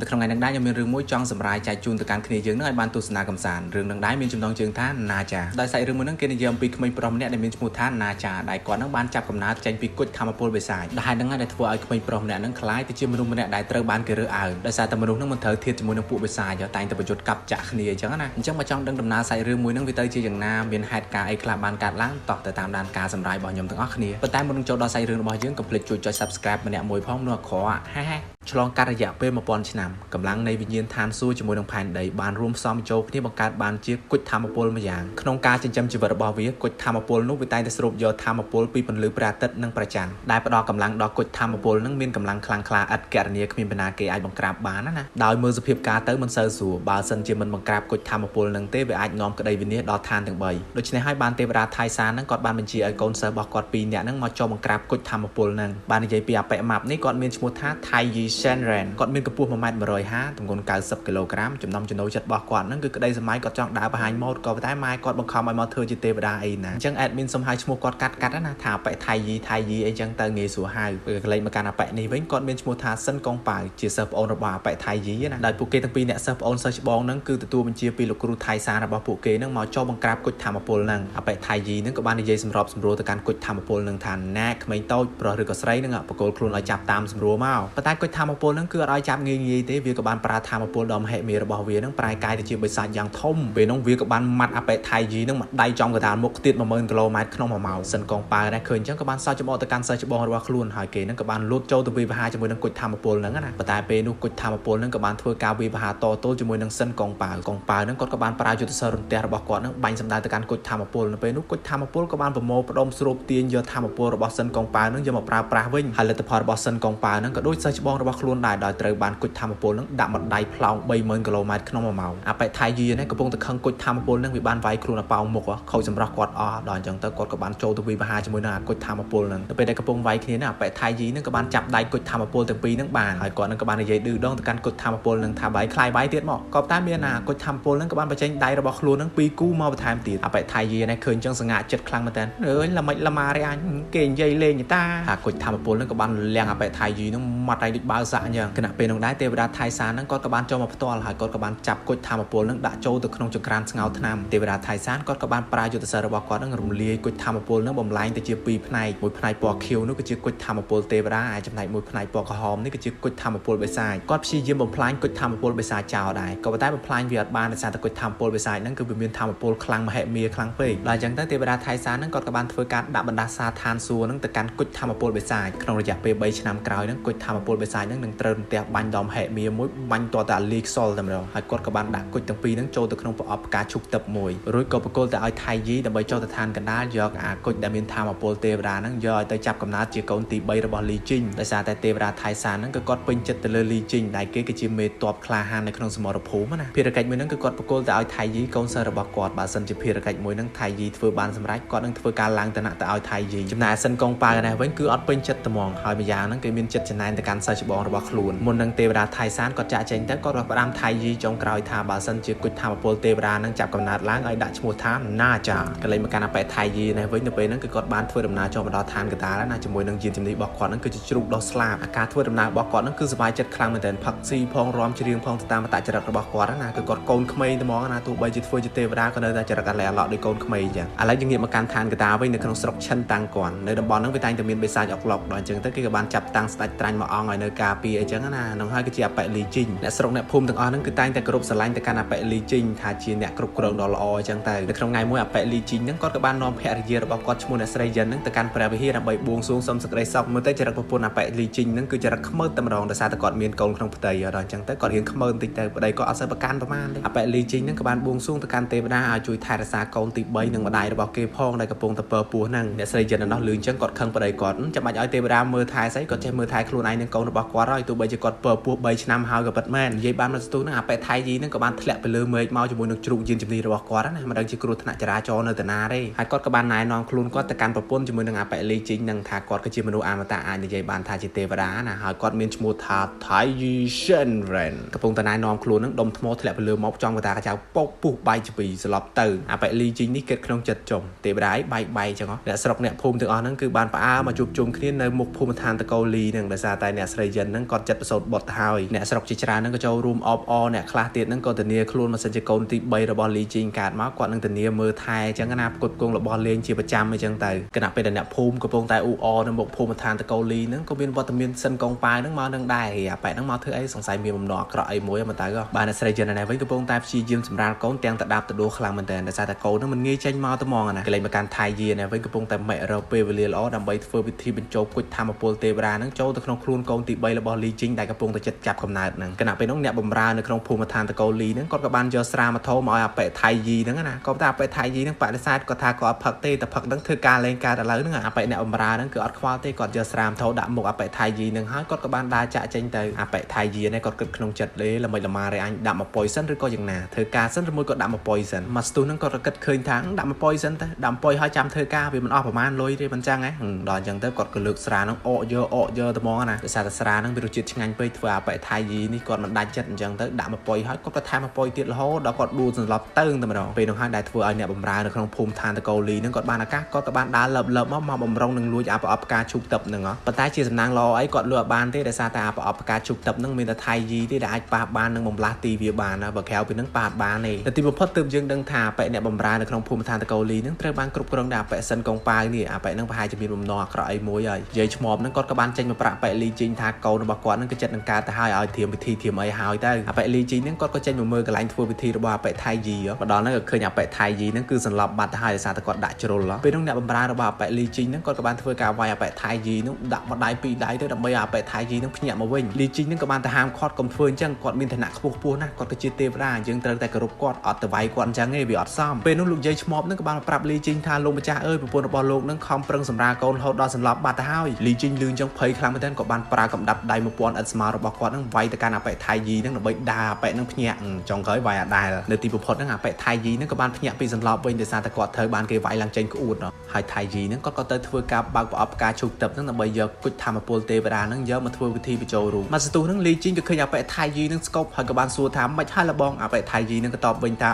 នៅក្នុងថ្ងៃនេះដែរខ្ញុំមានរឿងមួយចង់សម្រាយចែកជូនទៅកាន់គ្នាយើងនឹងឲ្យបានទស្សនាកម្សាន្តរឿងនឹងដែរមានចំណងជើងថាណាចាដោយសាច់រឿងមួយនឹងគេនិយាយអំពីក្មេងប្រុសម្នាក់ដែលមានឈ្មោះថាណាចាដែលគាត់នឹងបានចាប់កំណើតចេញពីគុជធម្មពលបិសាចដែលហេតុហ្នឹងហើយដែលធ្វើឲ្យក្មេងប្រុសម្នាក់ហ្នឹងក្លាយទៅជាមនុស្សម្នាក់ដែលត្រូវបានគេរើសអើងដោយសារតែមនុស្សហ្នឹងមិនត្រូវធៀបជាមួយនឹងពួកបិសាចតែងតែប្រយុទ្ធកាប់ចាក់គ្នាអញ្ចឹងណាអញ្ចឹងមកចង់ដឹងដំណើរសាច់រឿងមួយហ្នឹងវាទៅជាយ៉ាងណាមានហេតុការណ៍អីខ្លះបានកើតឡើងតោះទៅតាមដានការសម្រាយរបស់ខ្ញុំទាំងអស់គ្នាប៉ុន្តែមុននឹងចូលដល់សាច់រឿងរបស់យើងកុំភ្លេចជួយចុច Subscribe ម្នាក់មួយផងនោះអក្រក់ហេហេឆ្លងកាត់រយៈពេល1000ឆ្នាំកម្លាំងនៃវិញ្ញាណឋានសួគ៌ជាមួយនឹងផែនដីបានរួមផ្សំចូលគ្នាបង្កើតបានជាគុជធម្មពលម្យ៉ាងក្នុងការចិញ្ចឹមជីវិតរបស់វាគុជធម្មពលនោះវាតែងតែស្រូបយកធម្មពលពីពន្លឺព្រះអាទិត្យនិងព្រះច័ន្ទដែលផ្ដល់កម្លាំងដល់គុជធម្មពលនឹងមានកម្លាំងខ្លាំងក្លាឥតគណនាគ្មានបណ្ណាគេអាចបង្ក្រាបបានណាដោយមើលសភាពការទៅមិនសូវស្រួលបើសិនជាមិនបង្ក្រាបគុជធម្មពលនឹងទេវាអាចនាំក្តីវិនាសដល់ឋានទាំង3ដូច្នេះហើយបានទេវតាថៃសាននឹងគាត់បានបញ្ជាឲ្យកូនសិស្សរបស់គាត់ពីរនាក់នឹងមកចុះបង្ក្រាបគុជធម្មពលនឹងបាននិយាយពីអបិម៉ាប់នេះគាត់មានឈ្មោះថាថៃយីសែនរ៉ែនគាត់មានកម្ពស់1ម៉ែត្រ150ទម្ងន់90គីឡូក្រាមចំណង់ចំណូលចិត្តរបស់គាត់នឹងគឺក្តីសម័យគាត់ចង់ដើរបង្ហាញម៉ូដក៏ប៉ុន្តែម៉ែគាត់បង្ខំឲ្យមកធ្វើជាទេវតាអីណាអញ្ចឹង admin សុំហៅឈ្មោះគាត់កាត់កាត់ណាថាអបិថៃយីថៃយីអីចឹងទៅងាយស្រួលហៅពេលកលេចមកកាន់អបិនេះវិញគាត់មានឈ្មោះថាសិនកុងប៉ាវជាសិស្សប្អូនរបស់អបិថៃយីណាដោយពួកគេទាំងពីរអ្នកសិស្សប្អូនសិស្សច្បងហ្នឹងគឺទទួលបញ្ជាពីលោកគ្រូថៃសានរបស់ពួកគេហ្នឹងមកចុះបង្ក្រាបគុជធម្មពលហ្នឹងអបិថៃយីហ្នឹងក៏បាននិយាយសម្របសម្រួលទៅកាន់គុជធម្មពលហ្នឹងថាណែក្មេងតូចប្រុសឬក៏ស្រីហ្នឹងបកគលខ្លួនឲ្យចាប់តាមសម្រួលមកប៉ុន្តែគុជធម្មពលហ្នឹងគឺអត់ឲ្យចាប់ងាយងាយទេវាក៏បានប្រើធម្មពលដ៏មហិមារបស់វាហ្នឹងប្រែកាយទៅជាបិសាចយ៉ាងធំពេលហ្នឹងវាក៏បានម៉ាត់អបិថៃយីហ្នឹងមកដៃចំកណ្ដាលមុខទៀត10000គីឡូម៉ែត្រក្នុង1ម៉ោងសិនកងប៉ាវដែរឃើញអញ្ចឹងក៏បានសើចច្បកទៅកាន់សិស្សច្បងរបស់ខ្លួនហើយគេហ្នឹងក៏បានលូតចូលទៅវិវហាជាមួយនឹងគុជធម្មពលហ្នឹងណាប៉ុន្តែពេលនោះគុជធម្មពលហ្នឹងក៏បានធ្វើការវិវហាតទល់ជាមួយនឹងសិនកងប៉ាវកងប៉ាវហ្នឹងគាត់ក៏បានប្រើយុទ្ធសាស្ត្ររន្ទះរបស់គាត់ហ្នឹងបាញ់សម្ដៅទៅកាន់គុជធម្មពលនៅពេលនោះគុជធម្មពលក៏បានប្រមូលផ្ដុំស្រូបទាញយកធម្មពលរបស់សិនកងប៉ាវហ្នឹងយកមកប្រើប្រាស់វិញហើយលទ្ធផលរបស់សិនកងប៉ាវហ្នឹងក៏ដូចសិស្សច្បងរបស់ខ្លួនដែរដោយត្រូវបានគុជធម្មពលហ្នឹងដាក់ម្ដាយផ្លោង30000គីឡូម៉ែត្រក្នុង1ម៉ោងអបិថៃយីនេះកំពុងតែខឹងគុជធម្មពលហ្នឹងវាបានវាយខ្លួនអប៉ោងមុខខូចសម្រស់គាត់អស់ដល់អញ្ចឹងទៅគាត់ក៏បានចូលទៅវិវហាជាមួយនឹងអាគុជធម្មពលហ្នឹងទៅពេលដែលកំពុងវាយគ្នាហ្នឹងអបិថៃយីហ្នឹងក៏បានចាប់ដៃគុជធម្មពលទាំងពីរហ្នឹងបានហើយគាត់ហ្នឹងក៏បាននិយាយឌឺដងទៅកាន់គុជធម្មពលហ្នឹងថាបាយខ្លាយបាយទៀតមកក៏តែមានអាគុជធម្មពលហ្នឹងក៏បានបញ្ចេញដៃរបស់ខ្លួនហ្នឹងពីរគូមកបន្ថែមទៀតអបិថៃយីនេះឃើញអញ្ចឹងសង្ហាចិត្តខ្លាំងមែនតើអើយល្មិចល្មារអញគេនិយាយលេងតាអាគុជធម្មពលហ្នឹងក៏បានលៀងអបិថៃយីហ្នឹងមាត់ឯងដូចបាវសាក់អញ្ចឹងគណៈពេលនោះដែរទេវតាថៃសានហ្នឹងគាត់ក៏បានចូលមកផ្ទាល់ហើយគាត់ក៏បានចាប់គុជធម្មពលហ្នឹងដាក់ចូលទៅក្នុងចង្ក្រានស្ងោរថ្នាំទេវតាថៃសានគាត់ក៏បានប្រើយុទ្ធសាស្ត្ររបស់គាត់ហ្នឹងរំលាយគុជធម្មពលហ្នឹងបំលែងទៅជាពីរផ្នែកមួយផ្នែកពណ៌ខៀវនោះគឺជាគុជធម្មពលទេវតាឯចំណែកមួយផ្នែកពណ៌ក្រហមនេះគឺជាគុជធម្មពលបិសាចគាត់ព្យាយាមបំផ្លាញគុជធម្មពលបិសាចចោលដែរក៏ប៉ុន្តែបំផ្លាញវាអត់បានដោយសារតែគុជធម្មពលបិសាចហ្នឹងគឺវាមានធម្មពលខ្លាំងមហិមាខ្លាំងពេកដល់អញ្ចឹងទៅទេវតាថៃសានហ្នឹងគាត់ក៏បានធ្វើការដាក់បណ្ដាសាឋានសួគ៌ហ្នឹងទៅកាន់គុជធម្មពលបិសាចក្នុងរយៈពេល3ឆ្នាំក្រោយហ្នឹងគុជធម្មពលបិសាចហ្នឹងនឹងត្រូវរន្ទះបាញ់ដល់មហិមាមួយបាញ់តតែលីខ្សលតែម្ដងហើយគាត់ក៏បានដាក់គុជទាំងពីរហ្នឹងចូលទៅក្នុងប្រអប់ផ្កាឈូកទឹកមួយរួចក៏ប្រគល់ទៅឲ្យថៃយីដើម្បីចូលទៅឋានកណ្ដាលយកអាគុជដែលមានធម្មពលទេវតាហ្នឹងយកឲ្យទៅចាប់កំណើតជាកូនទី3របស់លីជីងដោយសារតែទេវតាថៃសានហ្នឹងគឺគាត់ពេញចិត្តទៅលើលីជីងដែលគេគឺជាមេតបក្លាហាននៅក្នុងសមរភូមិណាភារកិច្ចមួយហ្នឹងគឺគាត់ប្រគល់ទៅឲ្យថៃយីកូនសិស្សរបស់គាត់បើសិនជាភារកិច្ចមួយហ្នឹងថៃយីធ្វើបានសម្រេចគាត់នឹងធ្វើការឡើងឋានៈទៅឲ្យថៃយីចំណែកសិនកងប៉ាវនេះវិញគឺអត់ពេញចិត្តត្មងហើយម្យ៉ាងហ្នឹងគេមានចិត្តចំណែនទៅកាន់សិស្សច្បងរបស់ខ្លួនមុននឹងទេវតាថៃសានគាត់ចាក់ចេញទៅគាត់ក៏ផ្ដាំថៃយីចុងក្រោយថាបើសិនជាគុជធម្មពលទេវតានឹងចាប់កំណើតឡើងឲ្យដាក់ឈ្មោះថាណាចាកលែងមកកាន់អបិថៃយីនេះវិញនៅពេលហ្នឹងគឺគាត់បានធ្វើដំណើរចូលមកដល់ឋានកណ្ដាលណាជាមួយនឹងយានជំនិះរបស់គាត់ហ្នឹងគឺជាជ្រូកដ៏ស្លាបអាការធ្វើដំណើររបស់គាត់ហ្នឹងគឺសប្បាយចិត្តខ្លាំងមែនទែនផឹកស៊ីផងរំច្រៀងផងទៅតាមអត្តចរិតរបស់គាត់ណាគឺគាត់កូនក្មេងត្មងណាទោះបីជាធ្វើជាទេវតាក៏នៅតែចរិតអាឡែអាឡក់ដូចកូនក្មេងអញ្ចឹងឥឡូវយើងងាកមកកាន់ឋានកណ្ដាលវិញនៅក្នុងស្រុកឈិនតាំងគន់នៅតំបន់ហ្នឹងវាតែងតែមានបិសាចអុកឡុកដល់អញ្ចឹងទៅគេក៏បានចាប់តាំងស្ដេចត្រាញ់មួយអង្គឲ្យនៅការពារអញ្ចឹងណានោះហើយគឺជាអបិលីជីងអ្នកស្រុកអ្នកភូមិទាំងអស់ហ្នឹងគឺតែងតែគោរពស្រឡាញ់ទៅកាន់អបិលីជីងថាជាអ្នកគ្រប់គ្រងដ៏ល្អអញ្ចឹងទៅនៅក្នុងថ្ងៃមួយអបិលីជីងហ្នឹងគាត់ក៏បាននាំភរិយារបស់គាត់ឈ្មោះអ្នកស្រីយិនហ្នឹងទៅកាន់ព្រះវិហារដើម្បីបួងសួងសុំសេចក្តីសុខមើលទៅចរិតប្រពន្ធអបិលីជីងហ្នឹងគឺចរិតខ្មើតែម្ដងដោយសារតែគាត់មានកូនក្នុងផ្ទៃដល់អញ្ចឹងទៅគាត់រៀងខ្មើបន្តិចទៅប្តីគាត់អត់សូវប្រកាន់ប្រហែលទេអបិលីជីងហ្នឹងក៏បានបួងសួងទៅកាន់ទេវតាឲ្យជួយថែរក្សាកូនទី3និងម្ដាយរបស់គេផងដែលកំពុងតែពើពោះហ្នឹងអ្នកស្រីយិននោះលឺអញ្ចឹងគាត់ខឹងប្តីគាត់ចាំបាច់ឲ្យទេវតាមើលថែស្អីគាត់ចេះមើលថែខ្លួនឯងនិងកូនរបស់គាត់ហើយទោះបីជាគាត់ពើពោះ3ឆ្នាំហើយក៏ពិតមែននិយាយបានមកស្ទុះហ្នឹងអបិថៃយីហ្នឹងក៏បានធ្លាក់ទៅលើមេឃមកជាមួយនឹងជ្រូកយានជំនិះរបស់គាត់ណាមិនដឹងជាគ្រោះថ្នាក់ចរាចរណ៍នៅតាណាទេហើយគាត់ក៏បានណែនាំខ្លួនគាត់ទៅកាន់ប្រពន្ធជាមួយនឹងអបិលីជីងនឹងថាគាត់គឺជាមនុស្សអមតៈអាចនិយាយបានថាជាទេវតាណាហើយគាត់មានឈ្មោះថាថៃយីសិនរ៉ែនកំពុងតែណែនាំខ្លួននឹងដុំថ្មធ្លាក់ទៅលើមកចំកតាកចៅពុកពុះបែកជាពីរស្លាប់ទៅអបិលីជីងនេះគិតក្នុងចិត្តចុំទេវតាឯងបែកបែកចឹងអ្នកស្រុកអ្នកភូមិទាំងអស់ហ្នឹងគឺបានផ្អើលមកជួបជុំគ្នានៅមុខភូមិឋានតកូលីហ្នឹងដោយសារតែអ្នកស្រីយិន យិនហ្នឹងគាត់ចិត្តប្រសូតបុត្រទៅហើយអ្នកស្រុកជាច្រើនហ្នឹងក៏ចូលរួមអបអរអ្នកខ្លះទៀតហ្នឹងក៏ធានាខ្លួនមកសិនជាកូនទី3របស់លីជីងកើតមកគាត់នឹងធានាមើលថែអញ្ចឹងណាផ្គត់ផ្គង់របស់លេងជាប្រចាំអញ្ចឹងទៅខណៈពេលដែលអ្នកភូមិកំពុងតែអ៊ូអរនៅមុខភូមិដ្ឋានតកូលីហ្នឹងក៏មានវត្តមានសិនកងប៉ាវហ្នឹងមកនឹងដែរអាប៉ែហ្នឹងមកធ្វើអីសង្ស័យមានបំណងអាក្រក់អីមួយមកទៅបាទអ្នកស្រីយិនណែវិញកំពុងតែព្យាយាមសម្រាលកូនទាំងតដាបតដួខ្លាំងមែនតើដោយសារតែកូនហ្នឹងមិនងាយចេញមកទៅហ្មងណាកលែងមកកាន់ថៃយាណែវិញកំពុងតែម៉ែករកពេលវេលាល្អដើម្បីធ្វើពិធីបញ្ចូលគុជធម្មពលទេវតាហ្នឹងចូលទៅក្នុងខ្លួនកូនទី3របស់លីជីងដែលកំពុងតែចិត្តចាប់កំណើតហ្នឹងខណៈពេលនោះអ្នកបម្រើនៅក្នុងភូមិដ្ឋានតកូលីហ្នឹងគាត់ក៏បានយកស្រាមកធោមកឲ្យអាប៉ែថៃយីហ្នឹងណាក៏តែអាប៉ែថៃយីហ្នឹងបដិសេធគាត់ថាគាត់អត់ផឹកទេតែផឹកហ្នឹងធ្វើការលេងកើតឥឡូវហ្នឹងអាប៉ែអ្នកបម្រើហ្នឹងគឺអត់ខ្វល់ទេគាត់យកស្រាមធោដាក់មុខអាប៉ែថៃយីហ្នឹងហើយគាត់ក៏បានដើរចាក់ចេញទៅអាប៉ែថៃយីនេះគាត់គិតក្នុងចិត្តទេល្មិចល្មារឯអញដាក់មកប៉ុយសិនឬក៏យ៉ាងណាធ្វើការសិនឬមួយក៏ដាក់មកប៉ុយសិនមកស្ទុះហ្នឹងគាត់ក៏គិតឃើញថាដាក់មកប៉ុយសិនទៅដាក់មកប៉ុយហើយចាំធ្វើការវាមិនអស់ប្រហែលលុយទេមិនចឹងហ៎ដល់អញ្ចឹងទៅគាត់ក៏លើកស្រាហ្នឹងអកយកអកយកទៅហ្មងណាដោយសារតែស្រាហ្នឹងវារសជាតិឆ្ងាញ់ពេកធ្វើអាប៉ែថៃយីនេះគាត់មិនដាច់ចិត្តអញ្ចឹងទៅដាក់មកប៉ុយហើយគាត់ក៏ថែមមកប៉ុយទៀតរហូតដល់គាត់ដួលសន្លប់ទៅតែម្ដងពេលនោះហើយដែលធ្វើឲ្យអ្នកបម្រើនៅក្នុងភូមិឋានតកូលីហ្នឹងគាត់បានឱកាសគាត់ក៏បានដើរលើបលើបមកបំរុងនឹងលួចអាប្រអប់ផ្កាឈូកទឹកហ្នឹងប៉ុន្តែជាសំណាងល្អអីគាត់លួចអត់បានទេដោយសារតែអាប្រអប់ផ្កាឈូកទឹកហ្នឹងមានតែថៃយីទេដែលអាចប៉ះបាននិងបំលាស់ទីវាបានណាបើក្រៅពីហ្នឹងប៉ះបានទេនៅទីបំផុតទើបយើងដឹងថាអាប៉ែអ្នកបម្រើនៅក្នុងភូមិឋានតកូលីហ្នឹងត្រូវបានគ្រប់គ្រងដោយអាប៉ែសិនកងប៉ាវនេះអាប៉ែហ្នឹងប្រហែលជាមានបំណងអាក្រក់អីមួយហើយយាយឈ្មោះហ្នឹងគាត់ក៏បានចេញមកប្រាប់អាប៉ែលីជីងថាកូនរបស់គាត់ហ្នឹងគឺចិត្តនឹងកើតទៅហើយឲ្យធៀមពិធីធៀមអីហើយទៅអាប៉ែលីជីងហ្នឹងគាត់ក៏ចេញមកមើលកន្លែងធ្វើពិធីរបស់អាប៉ែថៃយីមកដល់ហ្នឹងក៏ឃើញអាប៉ែថៃយីហ្នឹងគឺសន្លប់បាត់ទៅហើយដោយសារតែគាត់ដាក់ជ្រុលពេលនោះអ្នកបម្រើរបស់អាប៉ែលីជីងហ្នឹងគាត់ក៏បានធ្វើការវាយអាប៉ែថៃយីហ្នឹងដាក់មកដៃពីរដៃទៅដើម្បីឲ្យអាប៉ែថៃយីហ្នឹងភ្ញាក់មកវិញលីជីងហ្នឹងក៏បានទៅហាមឃាត់កុំធ្វើអញ្ចឹងគាត់មានឋានៈខ្ពស់ខ្ពស់ណាស់គាត់ក៏ជាទេវតាយើងត្រូវតែគោរពគាត់អត់ទៅវាយគាត់អញ្ចឹងទេវាអត់សមពេលនោះលោកយាយឈ្មោះហ្នឹងក៏បានប្រាប់លីជីងថាលោកម្ចាស់អើយប្រពន្ធរបស់លោកហ្នឹងខំប្រឹងសម្រាលកូនរហូតដល់សន្លប់បាត់ទៅហើយលីជីងលឺអញ្ចឹងភ័យខ្លាំងមែនទែនក៏បានប្រើកំដាប់ដៃ1000ឥតស្មើរបស់គាត់ហ្នឹងវាយទៅកាន់អាប៉ែថៃយីហ្នឹងដើម្បីដាអាប៉ែហ្នឹងភ្ញាក់ចុងក្រោយវាយអាដែលនៅទីបំផុតហ្នឹងអាប៉ែថៃយីហ្នឹងក៏បានភ្ញាក់ពីសន្លប់វិញដោយសារតែគាត់ត្រូវបានគេវាយឡើងចេញក្អួតហើយថៃយីហ្នឹងគាត់ក៏ទៅធ្វើការបើកប្រអប់ផ្កាឈូកទឹកហ្នឹងដើម្បីយកគុជធម្មពលទេវតាហ្នឹងយកមកធ្វើពិធីបញ្ចូលរូបមកស្ទុះហ្នឹងលីជីងក៏ឃើញអាប៉ែថៃយីហ្នឹងស្កប់ហើយក៏បានសួរថាមិនហើយលបងអាប៉ែថៃយីហ្នឹងក៏តបវិញថ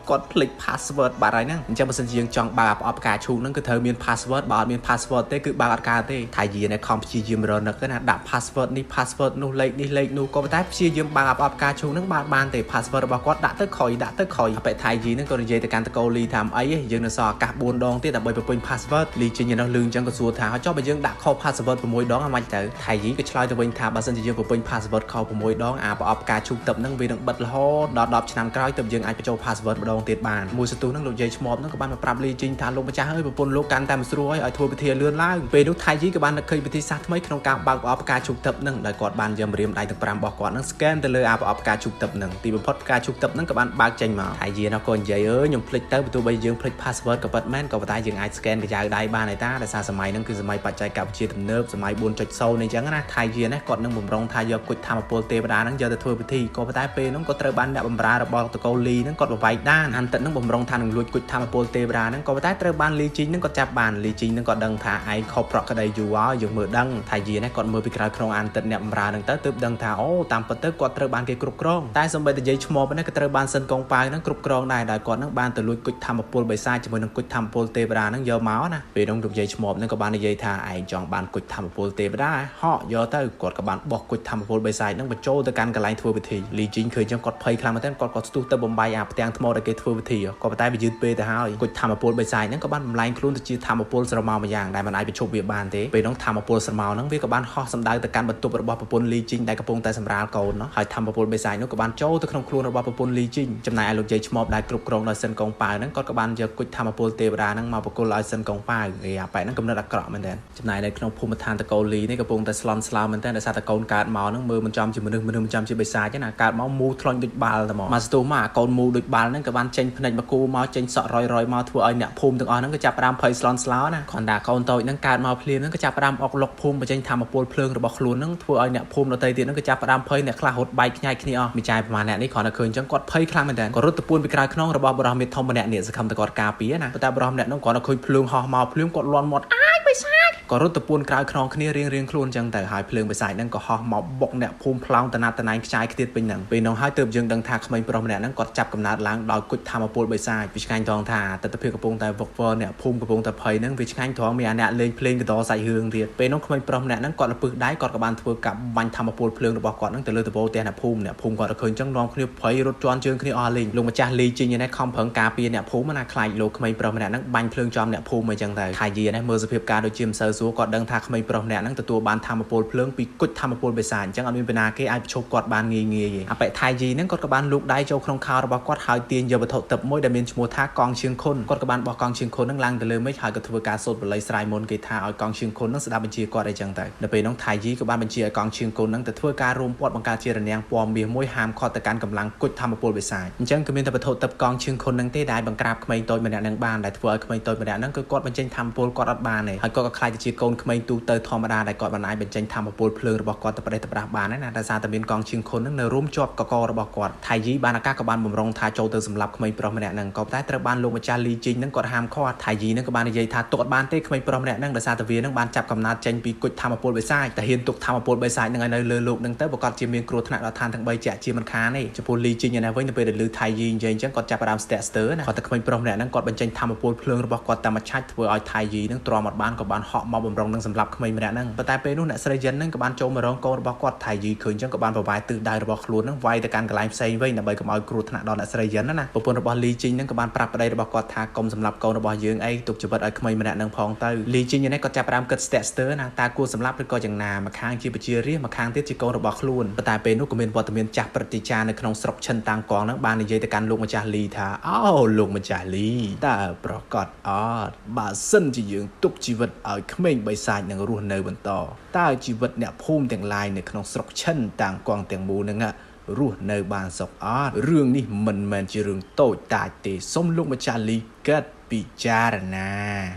ាគាត់ភ្លេច password បាត់ហើយហ្នឹងអញ្ចឹងបើសិនជាយើងចង់បើកប្រអប់ផ្កាឈូកហ្នឹងគឺត្រូវមាន password បើអត់មាន password ទេគឺបើកអត់កើតទេថៃយីនេះខំព្យាយាមរនឹកណាដាក់ password នេះ password នោះលេខនេះលេខនោះក៏ប៉ុន្តែព្យាយាមបើកប្រអប់ផ្កាឈូកហ្នឹងបើបានទេ password របស់គាត់ដាក់ទៅក្រោយដាក់ទៅក្រោយអាប៉ែថៃយីហ្នឹងក៏និយាយទៅកាន់តកូលីថាអីយើងនៅសល់ឱកាស4ដងទៀតដើម្បីបំពេញ password លីជីងនោះលឺអញ្ចឹងក៏សួរថាចុះបើយើងដាក់ខុស password 6ដងអាម៉េចទៅថៃយីក៏ឆ្លើយទៅវិញថាបើសិនជាយើងបំពេញ password ខុស6ដងអាប្រអប់ផ្កាឈូកទឹកហ្នឹងវានឹងបិទរហូតដល់10ឆ្នាំក្រោយទើបយើងអាចបញ្ចូល password ម្ដងទៀតបានមួយសន្ទុះហ្នឹងលោកយាយឈ្មោះហ្នឹងក៏បានមកប្រាប់លីជីងថាលោកម្ចាស់អើយប្រពន្ធលោកកាន់តែមិនស្រួលហើយឲ្យធ្វើពិធីលឿនឡើងពេលនោះថៃយីក៏បាននឹកឃើញវិធីសាស្ត្រថ្មីក្នុងការបើកប្រអប់ផ្កាឈូកទឹកហ្នឹងដោយគាត់បានយកម្រាមដៃទាំង5របស់គាត់ហ្នឹង scan ទៅលើអាប្រអប់ផ្កាឈូកទឹកហ្នឹងទីបំផុតផ្កាឈូកទឹកហ្នឹងក៏បានបើកចេញមកថៃយីនោះក៏និយាយអើយខ្ញុំភ្លេចទៅបើទោះបីយើងភ្លេច password ក៏ពិតមែនក៏ប៉ុន្តែយើងអាច scan កាយ៉ៅដៃបានហើយតាដោយសារសម័យហ្នឹងគឺសម័យបច្ចេកវិទ្យាទំនើបសម័យ4.0នេះអញ្ចឹងណាថៃយីនេះគាត់នឹងបំរុងថាយកគុជធម្មពលទេវតាហ្នឹងយកទៅធ្វើពិធីក៏ប៉ុន្តែពេលហ្នឹងក៏ត្រូវបានអ្នកបម្រើរបស់តកូលីហ្នឹងគាត់បវែកដានអានទឹកហ្នឹងបំរុងថានឹងលួចគុជធម្មពលទេវតាហ្នឹងក៏ប៉ុន្តែត្រូវបានលីជីងហ្នឹងគាត់ចាប់បានលីជីងហ្នឹងគាត់ដឹងថាឯងខុសប្រក្រតីយូរហើយយើងមើលដឹងថៃយីនេះគាត់មើលពីក្រៅក្នុងអានទឹកអ្នកបម្រើហ្នឹងទៅទើបដឹងថាអូតាមពិតទៅគាត់ត្រូវបានគេគ្រប់គ្រងតែសូម្បីតែយាយឈ្មោះហ្នឹងក៏ត្រូវបានសិនកងប៉ាវហ្នឹងគ្រប់គ្រងដែរដោយគាត់ហ្នឹងបានទៅលួចគុជធម្មពលបិសាចជាមួយនឹងគុជធម្មពលទេវតាហ្នឹងយកមកណាពេលនោះលោកយាយឈ្មោះហ្នឹងក៏បាននិយាយថាឯងចង់បានគុជធម្មពលទេវតាហក់យកទៅគាត់ក៏បានបោះគុជធម្មពលបិសាចហ្នឹងបញ្ចូលទៅកាន់កន្លែងធ្វើពិធីលីជីងឃើញចឹងគាត់ភ័យខ្លាំងមែនទែនគាត់ក៏ស្ទុះទៅបំបាយអាផ្ទាំងថ្មដែលគេធ្វើពិធីក៏ប៉ុន្តែវាយឺតពេលទៅហើយគុជធម្មពលបិសាចហ្នឹងក៏បានបំលែងខ្លួនទៅជាធម្មពលស្រមោលម្យ៉ាងដែលមិនអាចបញ្ឈប់វាបានទេពេលនោះធម្មពលស្រមោលហ្នឹងវាក៏បានហោះសម្ដៅទៅកាន់បន្ទប់របស់ប្រពន្ធលីជីងដែលកំពុងតែសម្រាលកូនហើយធម្មពលបិសាចនោះក៏បានចូលទៅក្នុងខ្លួនរបស់ប្រពន្ធលីជីងចំណែកឯលោកយាយឈ្មោះដែលគ្រប់គ្រងដោយសិនកងប៉ាវហ្នឹងគាត់ក៏បានយកគុជធម្មពលទេវតាហ្នឹងមកប្រគល់ឲ្យសិនកងប៉ាវអេអាប៉ែហ្នឹងកំណត់អាក្រក់មែនទែនចំណែកនៅក្នុងភូមិឋានតកូលីនេះកំពុងតែស្លន់ស្លោមែនទែនដោយសារតែកូនកើតមកហ្នឹងមើលមិនចំជាមនុស្សមនុស្សមិនចំជាបិសាចទេណាកើតមកមូថ្លាញ់ដូចបាល់តែមកមកស្ទុះមកអាកូនមូដូចបាល់ហ្នឹងក៏បានចេញភ្នែកមកគូមកចេញសក់រយរយមកធ្វើឲ្យអ្នកភូមិទាំងអស់ហ្នឹងក៏ចាប់ផ្ដើមភ័យស្លន់ស្លោណាគ្រាន់តែកូនតូចហ្នឹងកើតមកភ្លាមហ្នឹងក៏ចាប់ផ្ដើមអុកលុកភូមិបញ្ចេញធម្មពលភ្លើងរបស់ខ្លួនហ្នឹងធ្វើឲ្យអ្នកភូមិដទៃទៀតហ្នឹងក៏ចាប់ផ្ដើមភ័យអ្នកខ្លះរត់បែកខ្ញែកគ្នាអស់មីចាយប្រហែលអ្នកនេះគ្រាន់តែឃើញអញ្ចឹងគាត់ភ័យខ្លាំងមែនទែនក៏រត់ទៅពួនពីក្រៅខ្នងរបស់បុរសមេធំម្នាក់នេះសង្ឃឹមតែគាត់ការពារណាប៉ុន្តែបុរសម្នាក់ហ្នឹងគ្រាន់តែឃើញភ្លើងហោះមកភ្លាមគាត់លន់មាត់អាយបិសាច ក៏រត់ទៅពួនក្រោយខ្នងគ្នារៀងៗខ្លួនចឹងទៅហើយភ្លើងបិសាចហ្នឹងក៏ហោះមកបុកអ្នកភូមិផ្លោងតណាត់តណែងខ្ចាយខ្ទៀតពេញហ្នឹងពេលនោះហើយទើបយើងដឹងថាក្មេងប្រុសម្នាក់ហ្នឹងគាត់ចាប់កំណើតឡើងដោយគុជថាមពលបិសាចវាឆ្ងាញ់ត្រង់ថាទស្សនភាពកំពុងតែវឹកវរអ្នកភូមិកំពុងតែភ័យហ្នឹងវាឆ្ងាញ់ត្រង់មានអាអ្នកលេងភ្លេងកដោសាច់រឿងទៀតពេលនោះក្មេងប្រុសម្នាក់ហ្នឹងគាត់លពឹសដៃគាត់ក៏បានធ្វើការបាញ់ថាមពលភ្លើងរបស់គាត់ហ្នឹងទៅលើដំបូលផ្ទះអ្នកភូមិអ្នកភូមិគាត់ទៅឃើញចឹងនាំគ្នាភ័យរត់ជន់ជើងគ្នាអស់លេងលោកម្ចាស់លីជីងនេះខំប្រឹងការពារអ្នកភូមិណាខ្លាចលោកក្មេងប្រុសម្នាក់ហ្នឹងបាញ់ភ្លើងចំអ្នកភូមិអីចឹងទៅថៃយីនេះមើលសភាពការដូចជាមិនសូវស្រួលគាត់ដឹងថាក្មេងប្រុសម្នាក់ហ្នឹងទទួលបានថាមពលភ្លើងពីគុជថាមពលបិសាចអញ្ចឹងអត់មានពីណាគេអាចប្រឈប់គាត់បានងាយងាយទេអបិថៃយីហ្នឹងគាត់ក៏បានលូកដៃចូលក្នុងខោរបស់គាត់ហើយទាញយកវត្ថុទឹកមួយដែលមានឈ្មោះថាកងឈៀងខុនគាត់ក៏បានបោះកងឈៀងខុនហ្នឹងឡើងទៅលើមេឃហើយក៏ធ្វើការសូត្របល័យស្រ័យមុនគេថាឲ្យកងឈៀងខុនហ្នឹងស្ដាប់បញ្ជាគាត់អីចឹងទៅនៅពេលនោះថៃយីក៏បានបញ្ជាឲ្យកងឈៀងខុនហ្នឹងទៅធ្វើការរួមពាត់បង្កើតជារនាំងពណ៌មាសមួយហាមឃាត់ទៅកាន់កម្លាំងគុជថាមពលបិសាចអញ្ចឹងគឺមានតែវត្ថុទឹកកងឈៀងខុនហ្នឹងទេដែលបង្ក្រាបក្មេងតូចម្នាក់ហ្នឹងបានដែលធ្វើឲ្យក្មេងតូចម្នាក់ហ្នឹងគឺគាត់បញ្ចេញថាមពលគាត់អត់បានទេហើយគាត់ក៏ខ្លាចទៅជាកូនក្មេងទូទៅធម្មតាដែលគាត់មិនអាចបញ្ចេញថាមពលភ្លើងរបស់គាត់ទៅប្រេះទៅប្រាស់បានណាដោយសារតែមានកងឈៀងខុនហ្នឹងនៅរួមជាប់កករបស់គាត់ថៃយីបានឱកាសក៏បានបំរុងថាចូលទៅសម្លាប់ក្មេងប្រុសម្នាក់ហ្នឹងក៏តែត្រូវបានលោកម្ចាស់លីជីងហ្នឹងគាត់ហាមឃាត់ថៃយីហ្នឹងក៏បាននិយាយថាទុកអត់បានទេក្មេងប្រុសម្នាក់ហ្នឹងដោយសារតែវាហ្នឹងបានចាប់កំណើតចេញពីគុជថាមពលបិសាចតែហ៊ានទុកថាមពលបិសាចហ្នឹងឲ្យនៅលើលោកហ្នឹងទៅប្រកាសជាមានគ្រោះថ្នាក់ដល់ឋានទាំង3ជាក់ជាមិនខានទេចំពោះលីជីងឯនេះវិញនៅពេលដែលឮថៃយីនិយាយអញ្ចឹងគាត់ចាប់ផ្ដើមស្ទាក់ស្ទើរណាគាត់តែក្មេងប្រុសម្នាក់ហ្នឹងគាត់បញ្ចេញថាមពលភ្លើងរបស់គាត់តាមមួយឆាច់ធ្វើឲ្យថៃយីហ្នឹងទ្រាំអត់បានក៏បានហក់មកបំរុងនឹងសម្លាប់ក្មេងម្នាក់ហ្នឹងប៉ុន្តែពេលនោះអ្នកស្រីយិនហ្នឹងក៏បានចូលមករងកូនរបស់គាត់ថៃយីឃើញអញ្ចឹងក៏បានប្រវាយទិសដៅរបស់ខ្លួនហ្នឹងវាយទៅកាន់កន្លែងផ្សេងវិញដើម្បីកុំឲ្យគ្រោះថ្នាក់ដល់អ្នកស្រីយិនណាប្រពន្ធរបស់លីជីងហ្នឹងក៏បានប្រាប់ប្តីរបស់គាត់ថាកុំសម្លាប់កូនរបស់យើងអីទុកជីវិតឲ្យក្មេងម្នាក់ហ្នឹងផងទៅលីជីងនេះគាត់ចាប់ផ្ដើមគិតស្ទាក់ស្ទើរណាតើគួរសម្លាប់ឬក៏យ៉ាងណាម្ខាងជាប្រជារាស្ត្រម្ខាងទៀតជាកូនរបស់ខ្លួនប៉ុន្តែពេលនោះក៏មានវត្តមានចាស់ព្រឹទ្ធាចារ្យនៅក្នុងស្រុកឈិនតាំងកងហ្នឹងបាននិយាយទៅកាន់លោកម្ចាស់លីថាអូលោកម្ចាស់លីតើប្រកាសអត់បើសិនជាយើងទុកជីវិតឲ្យក្មេងបិសាចនឹងរស់នៅបន្តតើជីវិតអ្នកភូមិទាំងឡាយនៅក្នុងស្រុកឈិនតាំងកងទាំងមូលហ្នឹងរស់នៅបានសុខអត់រឿងនេះមិនមែនជារឿងតូចតាចទេសូមលោកម្ចាស់លីគិតពិចារណ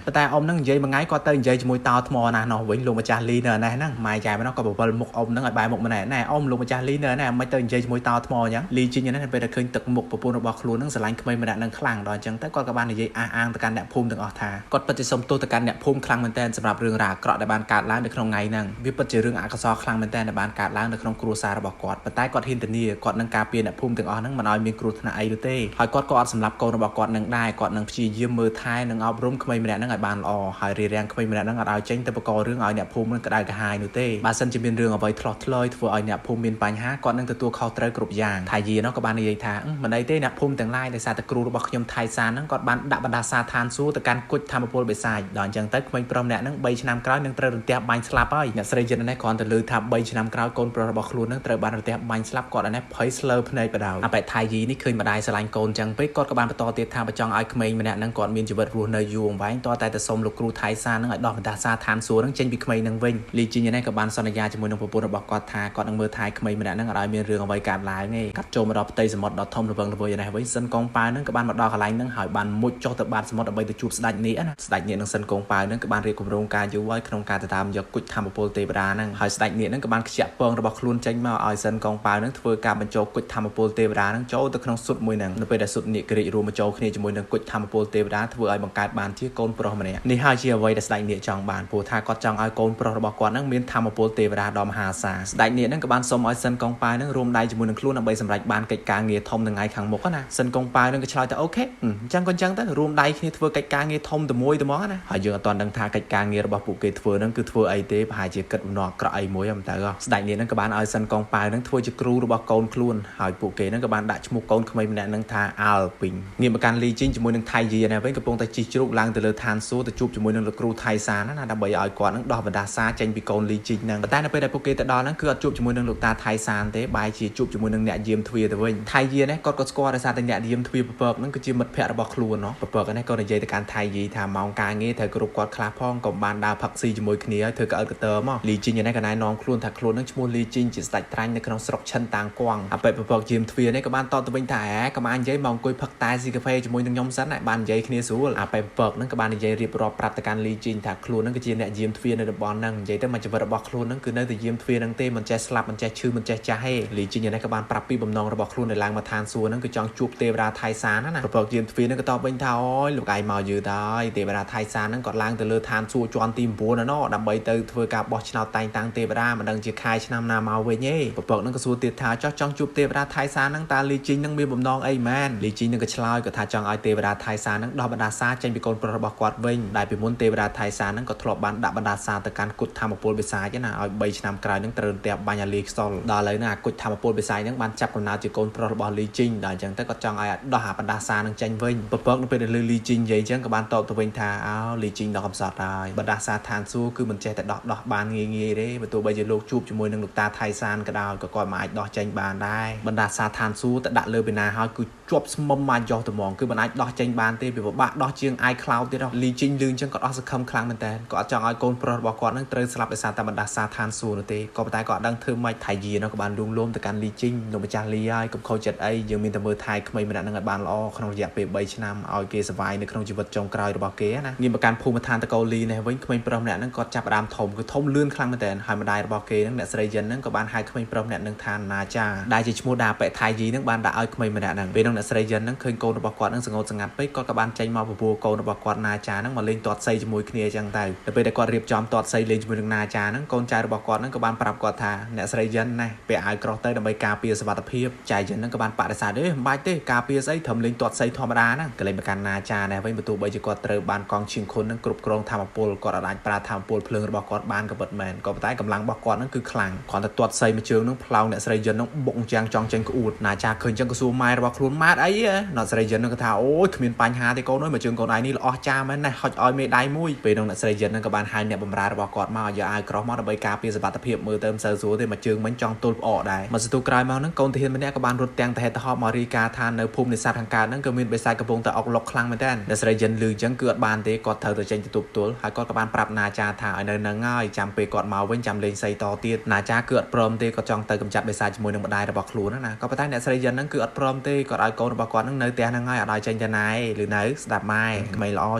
ាប៉ុន្តែអ៊ំហ្នឹងនិយាយមួយថ្ងៃគាត់ទៅនិយាយជាមួយតោថ្មណាស់នោះវិញលោកម្ចាស់លីនៅឯនេះហ្នឹងម៉ែចែម្នោះក៏បវលមុខអ៊ំហ្នឹងឲ្យបែរមុខម្នាក់ណែអ៊ំលោកម្ចាស់លីនៅឯនេះមិនទៅនិយាយជាមួយតោថ្មអញ្ចឹងលីជីងហ្នឹងពេលដែលឃើញទឹកមុខប្រពន្ធរបស់ខ្លួនហ្នឹងស្រឡាញ់ក្មេងម្នាក់ហ្នឹងខ្លាំងដល់អញ្ចឹងទៅគាត់ក៏បាននិយាយអះអាងទៅកាន់អ្នកភូមិទាំងអស់ថាគាត់ពិតជាសុំទោសទៅកាន់អ្នកភូមិខ្លាំងមែនទែនសម្រាប់រឿងរ៉ាវអាក្រក់ដែលបានកើតឡើងនៅក្នុងថ្ងៃហ្នឹងវាពិតជារឿងអកុសលខ្លាំងមែនទែនដែលបានកើតឡើងនៅក្នុងគ្រួសាររបស់គាត់ប៉ុន្តែគាត់ហ៊ានធានាគាត់នឹងការពារអ្នកភូមិទាំងអស់ហ្នឹងមិនឲ្យមានគ្រោះថ្នាក់អីនោះទេហើយគាត់ក៏អត់សម្លាប់កូនរបស់គាត់នឹងដែរគាត់នឹងព្យាយាមមើលថែនិងអប់រំក្មេងម្នាក់ហ្នឹងឲ្យបានល្អហើយរារាំងក្មេងម្នាក់ហ្នឹងអត់ឲ្យចេញទៅបង្ករឿងឲ្យអ្នកភូមិនឹងក្តៅក្រហាយនោះទេបើសិនជាមានរឿងអ្វីឆ្លោះឆ្លើយធ្វើឲ្យអ្នកភូមិមានបញ្ហាគាត់នឹងទទួលខុសត្រូវគ្រប់យ៉ាងថៃយីនោះក៏បាននិយាយថាមិនអីទេអ្នកភូមិទាំងឡាយដោយសារតែគ្រូរបស់ខ្ញុំថៃសានហ្នឹងគាត់បានដាក់បណ្ដាសាឋានសួគ៌ទៅកាន់គុជធម្មពលបិសាចដល់អញ្ចឹងទៅក្មេងប្រុសម្នាក់ហ្នឹង3ឆ្នាំក្រោយនឹងត្រូវរន្ទះបាញ់ស្លាប់ហើយអ្នកស្រីយិននេះគ្រាន់តែឮថា3ឆ្នាំក្រោយកូនប្រុសរបស់ខ្លួននឹងត្រូវបានរន្ទះបាញ់ស្លាប់គាត់នេះភ័យស្លើភ្នែកបដៅអបិថៃយីនេះឃើញម្ដាយស្រឡាញ់កូនចឹងពេកគាត់ក៏បានបន្តទៀតថាបើចង់ឲ្យក្មេងម្នាក់ហ្នឹងគាត់មានជីវិតរស់នៅយូរអង្វែងតតែទៅសុំលោកគ្រូថៃសានហ្នឹងឲ្យដោះបណ្ដាសាឋានសួគ៌ហ្នឹងចេញពីក្មេងហ្នឹងវិញលីជីងនេះក៏បានសន្យាជាមួយនឹងប្រពន្ធរបស់គាត់ថាគាត់នឹងមើលថែក្មេងម្នាក់ហ្នឹងឲ្យមានរឿងអ្វីកើតឡើងទេកាត់ចូលមកដល់ផ្ទៃសមុទ្រដ៏ធំល្វឹងល្វើយនេះវិញសិនកងប៉ាវហ្នឹងក៏បានមកដល់កន្លែងហ្នឹងហើយបានមុជចុះទៅបាតសមុទ្រដើម្បីទៅជួបស្ដេចនាគណាស្ដេចនាគនិងសិនកងប៉ាវហ្នឹងក៏បានរៀបគម្រោងការយូរហើយក្នុងការទៅតាមយកគុជធម្មពលទេវតាហ្នឹងហើយស្ដេចនាគហ្នឹងក៏បានខ្ជាក់ពងរបស់ខ្លួនចេញមកឲ្យសិនកងប៉ាវហ្នឹងធ្វើការបញ្ចូលគុជធម្មពលទេវតាហ្នឹងចូលទៅក្នុងស៊ុតមួយហ្នឹងនៅពេលដែលស៊ុតនាគរាជរួមបញ្ចូលគ្នាជាមួយនឹងគុជធម្មពលទេវតាធ្វើឲ្យបង្កើតបានជាកូនប្រុសម្នាក់នេះហើយជាអ្វីដែលស្ដេចនាគចង់បានព្រោះថាគាត់ចង់ឲ្យកូនប្រុសរបស់គាត់ហ្នឹងមានធម្មពលទេវតាដ៏មហាសាលស្ដេចនាគហ្នឹងក៏បានសុំឲ្យសិនកងប៉ាវហ្នឹងរួមដៃជាមួយនឹងខ្លួនដើម្បីសម្រេចបានកិច្ចការងារធំនៅថ្ងៃខាងមុខណាសិនកងប៉ាវហ្នឹងក៏ឆ្លើយថាអូខេអញ្ចឹងក៏អញ្ចឹងទៅរួមដៃគ្នាធ្វើកិច្ចការងារធំតែមួយតែហ្មងណាហើយយើងអត់ទាន់ដឹងថាកិច្ចការងាររបស់ពួកគេធ្វើហ្នឹងគឺធ្វើអីទេប្រហែលជាគិតបំណងអាក្រក់អីមួយហ្នឹងទៅស្ដេចនាគហ្នឹងក៏បានឲ្យសិនកងប៉ាវហ្នឹងធ្វើជាគ្រូរបស់កូនខ្លួនហើយពួកគេហ្នឹងក៏បានដាក់ឈ្មោះកូនក្មេងម្នាក់ហ្នឹងថាអាល់ពីងងាកមកកាន់លីជីងជាមួយនឹងថៃយីណាវិញកំពុងតែជិះជ្រូកឡើងទៅលើឋានសួគ៌ទៅជួបជាមួយនឹងលោកគ្រូថៃសានណាដើម្បីឲ្យគាត់នឹងដោះបណ្ដាសាចេញពីកូនលីជីងហ្នឹងប៉ុន្តែនៅពេលដែលពួកគេទៅដល់ហ្នឹងគឺអត់ជួបជាមួយនឹងលោកតាថៃសានទេបែរជាជួបជាមួយនឹងអ្នកយាមទ្វារទៅវិញថៃយីនេះគាត់ក៏ស្គាល់ដោយសារតែអ្នកយាមទ្វារពពកហ្នឹងគឺជាមិត្តភ័ក្តិរបស់ខ្លួនណោះពពកនេះក៏និយាយទៅកាន់ថៃយីថាម៉ោងការងារត្រូវគ្រប់គាត់ខ្លះផងកុំបានដើរផឹកស៊ីជាមួយគ្នាឲ្យធ្វើកៅអិលកតើមកលីជីងនេះក៏ណែនាំខ្លួនថាខ្លួនហ្នឹងឈ្មោះលីជីងជាស្ដេចត្រាញ់នៅក្នុងស្រុកឈិនតាងគួងអបិពពកយាមទ្វារនេះក៏បានតបទៅវិញថាកុំអាចនិយាយមកអង្គុយផឹកតែស៊ីកាហ្វេជាមួយនឹងខ្ញុំសិនបាន បាននិយាយគ្នាស្រួលអាប៉ែពកហ្នឹងក៏បាននិយាយរៀបរាប់ប្រាប់ទៅកាន់លីជីងថាខ្លួនហ្នឹងគឺជាអ្នកយាមទ្វារនៅតំបន់ហ្នឹងនិយាយទៅមួយជីវិតរបស់ខ្លួនហ្នឹងគឺនៅតែយាមទ្វារហ្នឹងទេមិនចេះស្លាប់មិនចេះឈឺមិនចេះចាស់ទេលីជីងនេះក៏បានប្រាប់ពីបំណងរបស់ខ្លួនដែលឡើងមកឋានសួគ៌ហ្នឹងគឺចង់ជួបទេវតាថៃសានណាប្រពកយាមទ្វារហ្នឹងក៏តបវិញថាអូយលោកឯងមកយឺតហើយទេវតាថៃសានហ្នឹងគាត់ឡើងទៅលើឋានសួគ៌ជាន់ទី9ណាណដើម្បីទៅធ្វើការបោះឆ្នោតតែងតាំងទេវតាមិនដឹងជាខែឆ្នាំណាមកវិញទេប្រពកហ្នឹងក៏សួរទៀតថាចោះចង់ជួបទេវតាថៃសានហ្នឹងតើលីជីងហ្នឹងមានបំណងអីមែនលីជីងហ្នឹងក៏ឆ្លើយក៏ថាចង់ឲ្យទេវតាថៃសានហ្នឹងដោះបណ្ដាសាចេញពីកូនប្រុសរបស់គាត់វិញដែលពីមុនទេវតាថៃសានហ្នឹងក៏ធ្លាប់បានដាក់បណ្ដាសាទៅកាន់គុជធម្មពលបិសាចណាឲ្យ3ឆ្នាំក្រោយហ្នឹងត្រូវផ្ទះបាញ់អាលីខ្សលដល់ឥឡូវហ្នឹងអាគុជធម្មពលបិសាចហ្នឹងបានចាប់កំណើតជាកូនប្រុសរបស់លីជីងដល់អញ្ចឹងទៅគាត់ចង់ឲ្យដោះអាបណ្ដាសាហ្នឹងចេញវិញពពកនៅពេលដែលលីជីងនិយាយអញ្ចឹងក៏បានតបទៅវិញថាអោលីជីងដល់កំសត់ហើយបណ្ដាសាឋានសួគ៌គឺមិនចេះតែដោះបានងាយងាយទេបើទោះបីជាលោកជួបជាមួយនឹងលោកតាថៃសានក៏ដោយក៏គាត់មិនអាចដោះចេញបានដែរបណ្ដាសាឋានសួគ៌ទៅដាក់លើពីណាហើយគឺជាប់ស្មុំមកយោត្មងគឺមិនអាចដោះចេញបានទេពីពិបាកដោះជាង iCloud ទៀតលីជីងលឿងអញ្ចឹងគាត់អស់សង្ឃឹមខ្លាំងមែនតើគាត់អត់ចង់ឲ្យកូនប្រុសរបស់គាត់នឹងត្រូវស្លាប់ដោយសារតែបណ្ដាសាឋានសួគ៌នោះទេក៏ប៉ុន្តែគាត់អត់ដឹងធ្វើម៉េចថៃយានោះក៏បានលួងលោមទៅកាន់លីជីងលោកម្ចាស់លីហើយកុំខូចចិត្តអីយើងមានតែមើលថៃក្មេងម្នាក់នឹងឲ្យបានល្អក្នុងរយៈពេល3ឆ្នាំឲ្យគេសប្បាយនៅក្នុងជីវិតចុងក្រោយរបស់គេណាងាកមកកាន់ភូមិឋានតកូលីនេះវិញក្មេងប្រុសម្នាក់នឹងគាត់ចាប់ផ្ដើមធំគឺធំលឿនខ្លាំងមែនតើហើយម្ដាយរបស់គេនឹងអ្នកស្រីយិននឹងក៏បានហៅក្មេងប្រុសម្នាក់នឹងថាណាចាដែលជាឈ្មោះដាប៉ែថៃយីនឹងបានដាក់ឲ្យក្មេងម្នាក់នឹងពេលនោះអ្នកស្រីយិននឹងឃើញកូនរបស់គាត់នឹងសងោតសងាត់ពេកគាត់ក៏បានចេញមកពពោះកូនរបស់គាត់ណាចានឹងមកលេងទាត់សីជាមួយគ្នាអញ្ចឹងទៅដល់ពេលដែលគាត់រៀបចំទាត់សីលេងជាមួយនឹងណាចានឹងកូនចៅរបស់គាត់នឹងក៏បានប្រាប់គាត់ថាអ្នកស្រីយិនណែពាក់អាវក្រោះទៅដើម្បីការពារសុវត្ថិភាពចៅយិននឹងក៏បានបដិសេធទេមិនបាច់ទេការពារស្អីត្រឹមលេងទាត់សីធម្មតាហ្នឹងក៏លេងមកកាន់ណាចាណែវិញបើទោះបីជាគាត់ត្រូវបានកងឈៀងខុននឹងគ្រប់គ្រងធម្មពលគាត់អាចប្រើធម្មពលភ្លើងរបស់គាត់បានក៏ពិតមែនក៏ប៉ុន្តែកម្លាំងរបស់គាត់នឹងគឺខ្លាំងគ្រាន់តែទាត់សីមួយជើងនឹងផ្លោងអ្នកស្រីយិននឹងបុកយ៉ាងចង់ចេញក្អួតណាចាឃើញចឹងក៏សួរម៉ែរបស់ខ្លួនម៉ាត់អីអ្នកស្រីយិននឹងក៏ថាអូយគ្មានបញ្ហាទេកូនអើយមួយជើងកូនឯងនេះល្អចាមែនណាហុចឲ្យមេដៃមួយពេលនោះអ្នកស្រីយិននឹងក៏បានហៅអ្នកបម្រើរបស់គាត់មកយកអាវក្រោះមកដើម្បីការពារសុវត្ថិភាពមើលទៅមិនសូវស្រួលទេមួយជើងមិញចង់ទល់ផ្អកដែរមកសន្ទុះក្រោយមកនឹងកូនទាហានម្នាក់ក៏បានរត់ទាំងតហេតហប់មករាយការណ៍ថានៅភូមិនេសាទខាងកើតហ្នឹងក៏មានបិសាចកំពុងតែអុកឡុកខ្លាំងមែនទែនអ្នកស្រីយិនលឺចឹងគឺអត់បានទេគាត់ត្រូវទៅចេញទៅទប់ទល់ហើយគាត់ក៏បានប្រាប់ណាចាថាឲ្យនៅនឹងហើយចាំពេលគាត់មកវិញចាំលេងសីតទៀតណាចាគឺអត់ព្រមទេគាត់ចង់ទៅកម្ចាត់បិសាចជាមួយនឹងម្ដាយរបស់ខ្លួនណាក៏ប៉ុន្តែអ្នកស្រីយិនហ្នឹងគឺអត់ព្រមទេគាត់ឲ្យកូនរបស់គាត់ហ្នឹងនៅផ្ទះហ្នឹងហើយអត់ឲ្យចេញទៅណាឯឬនៅស្ដាប់ម៉ែក្មេងល្អ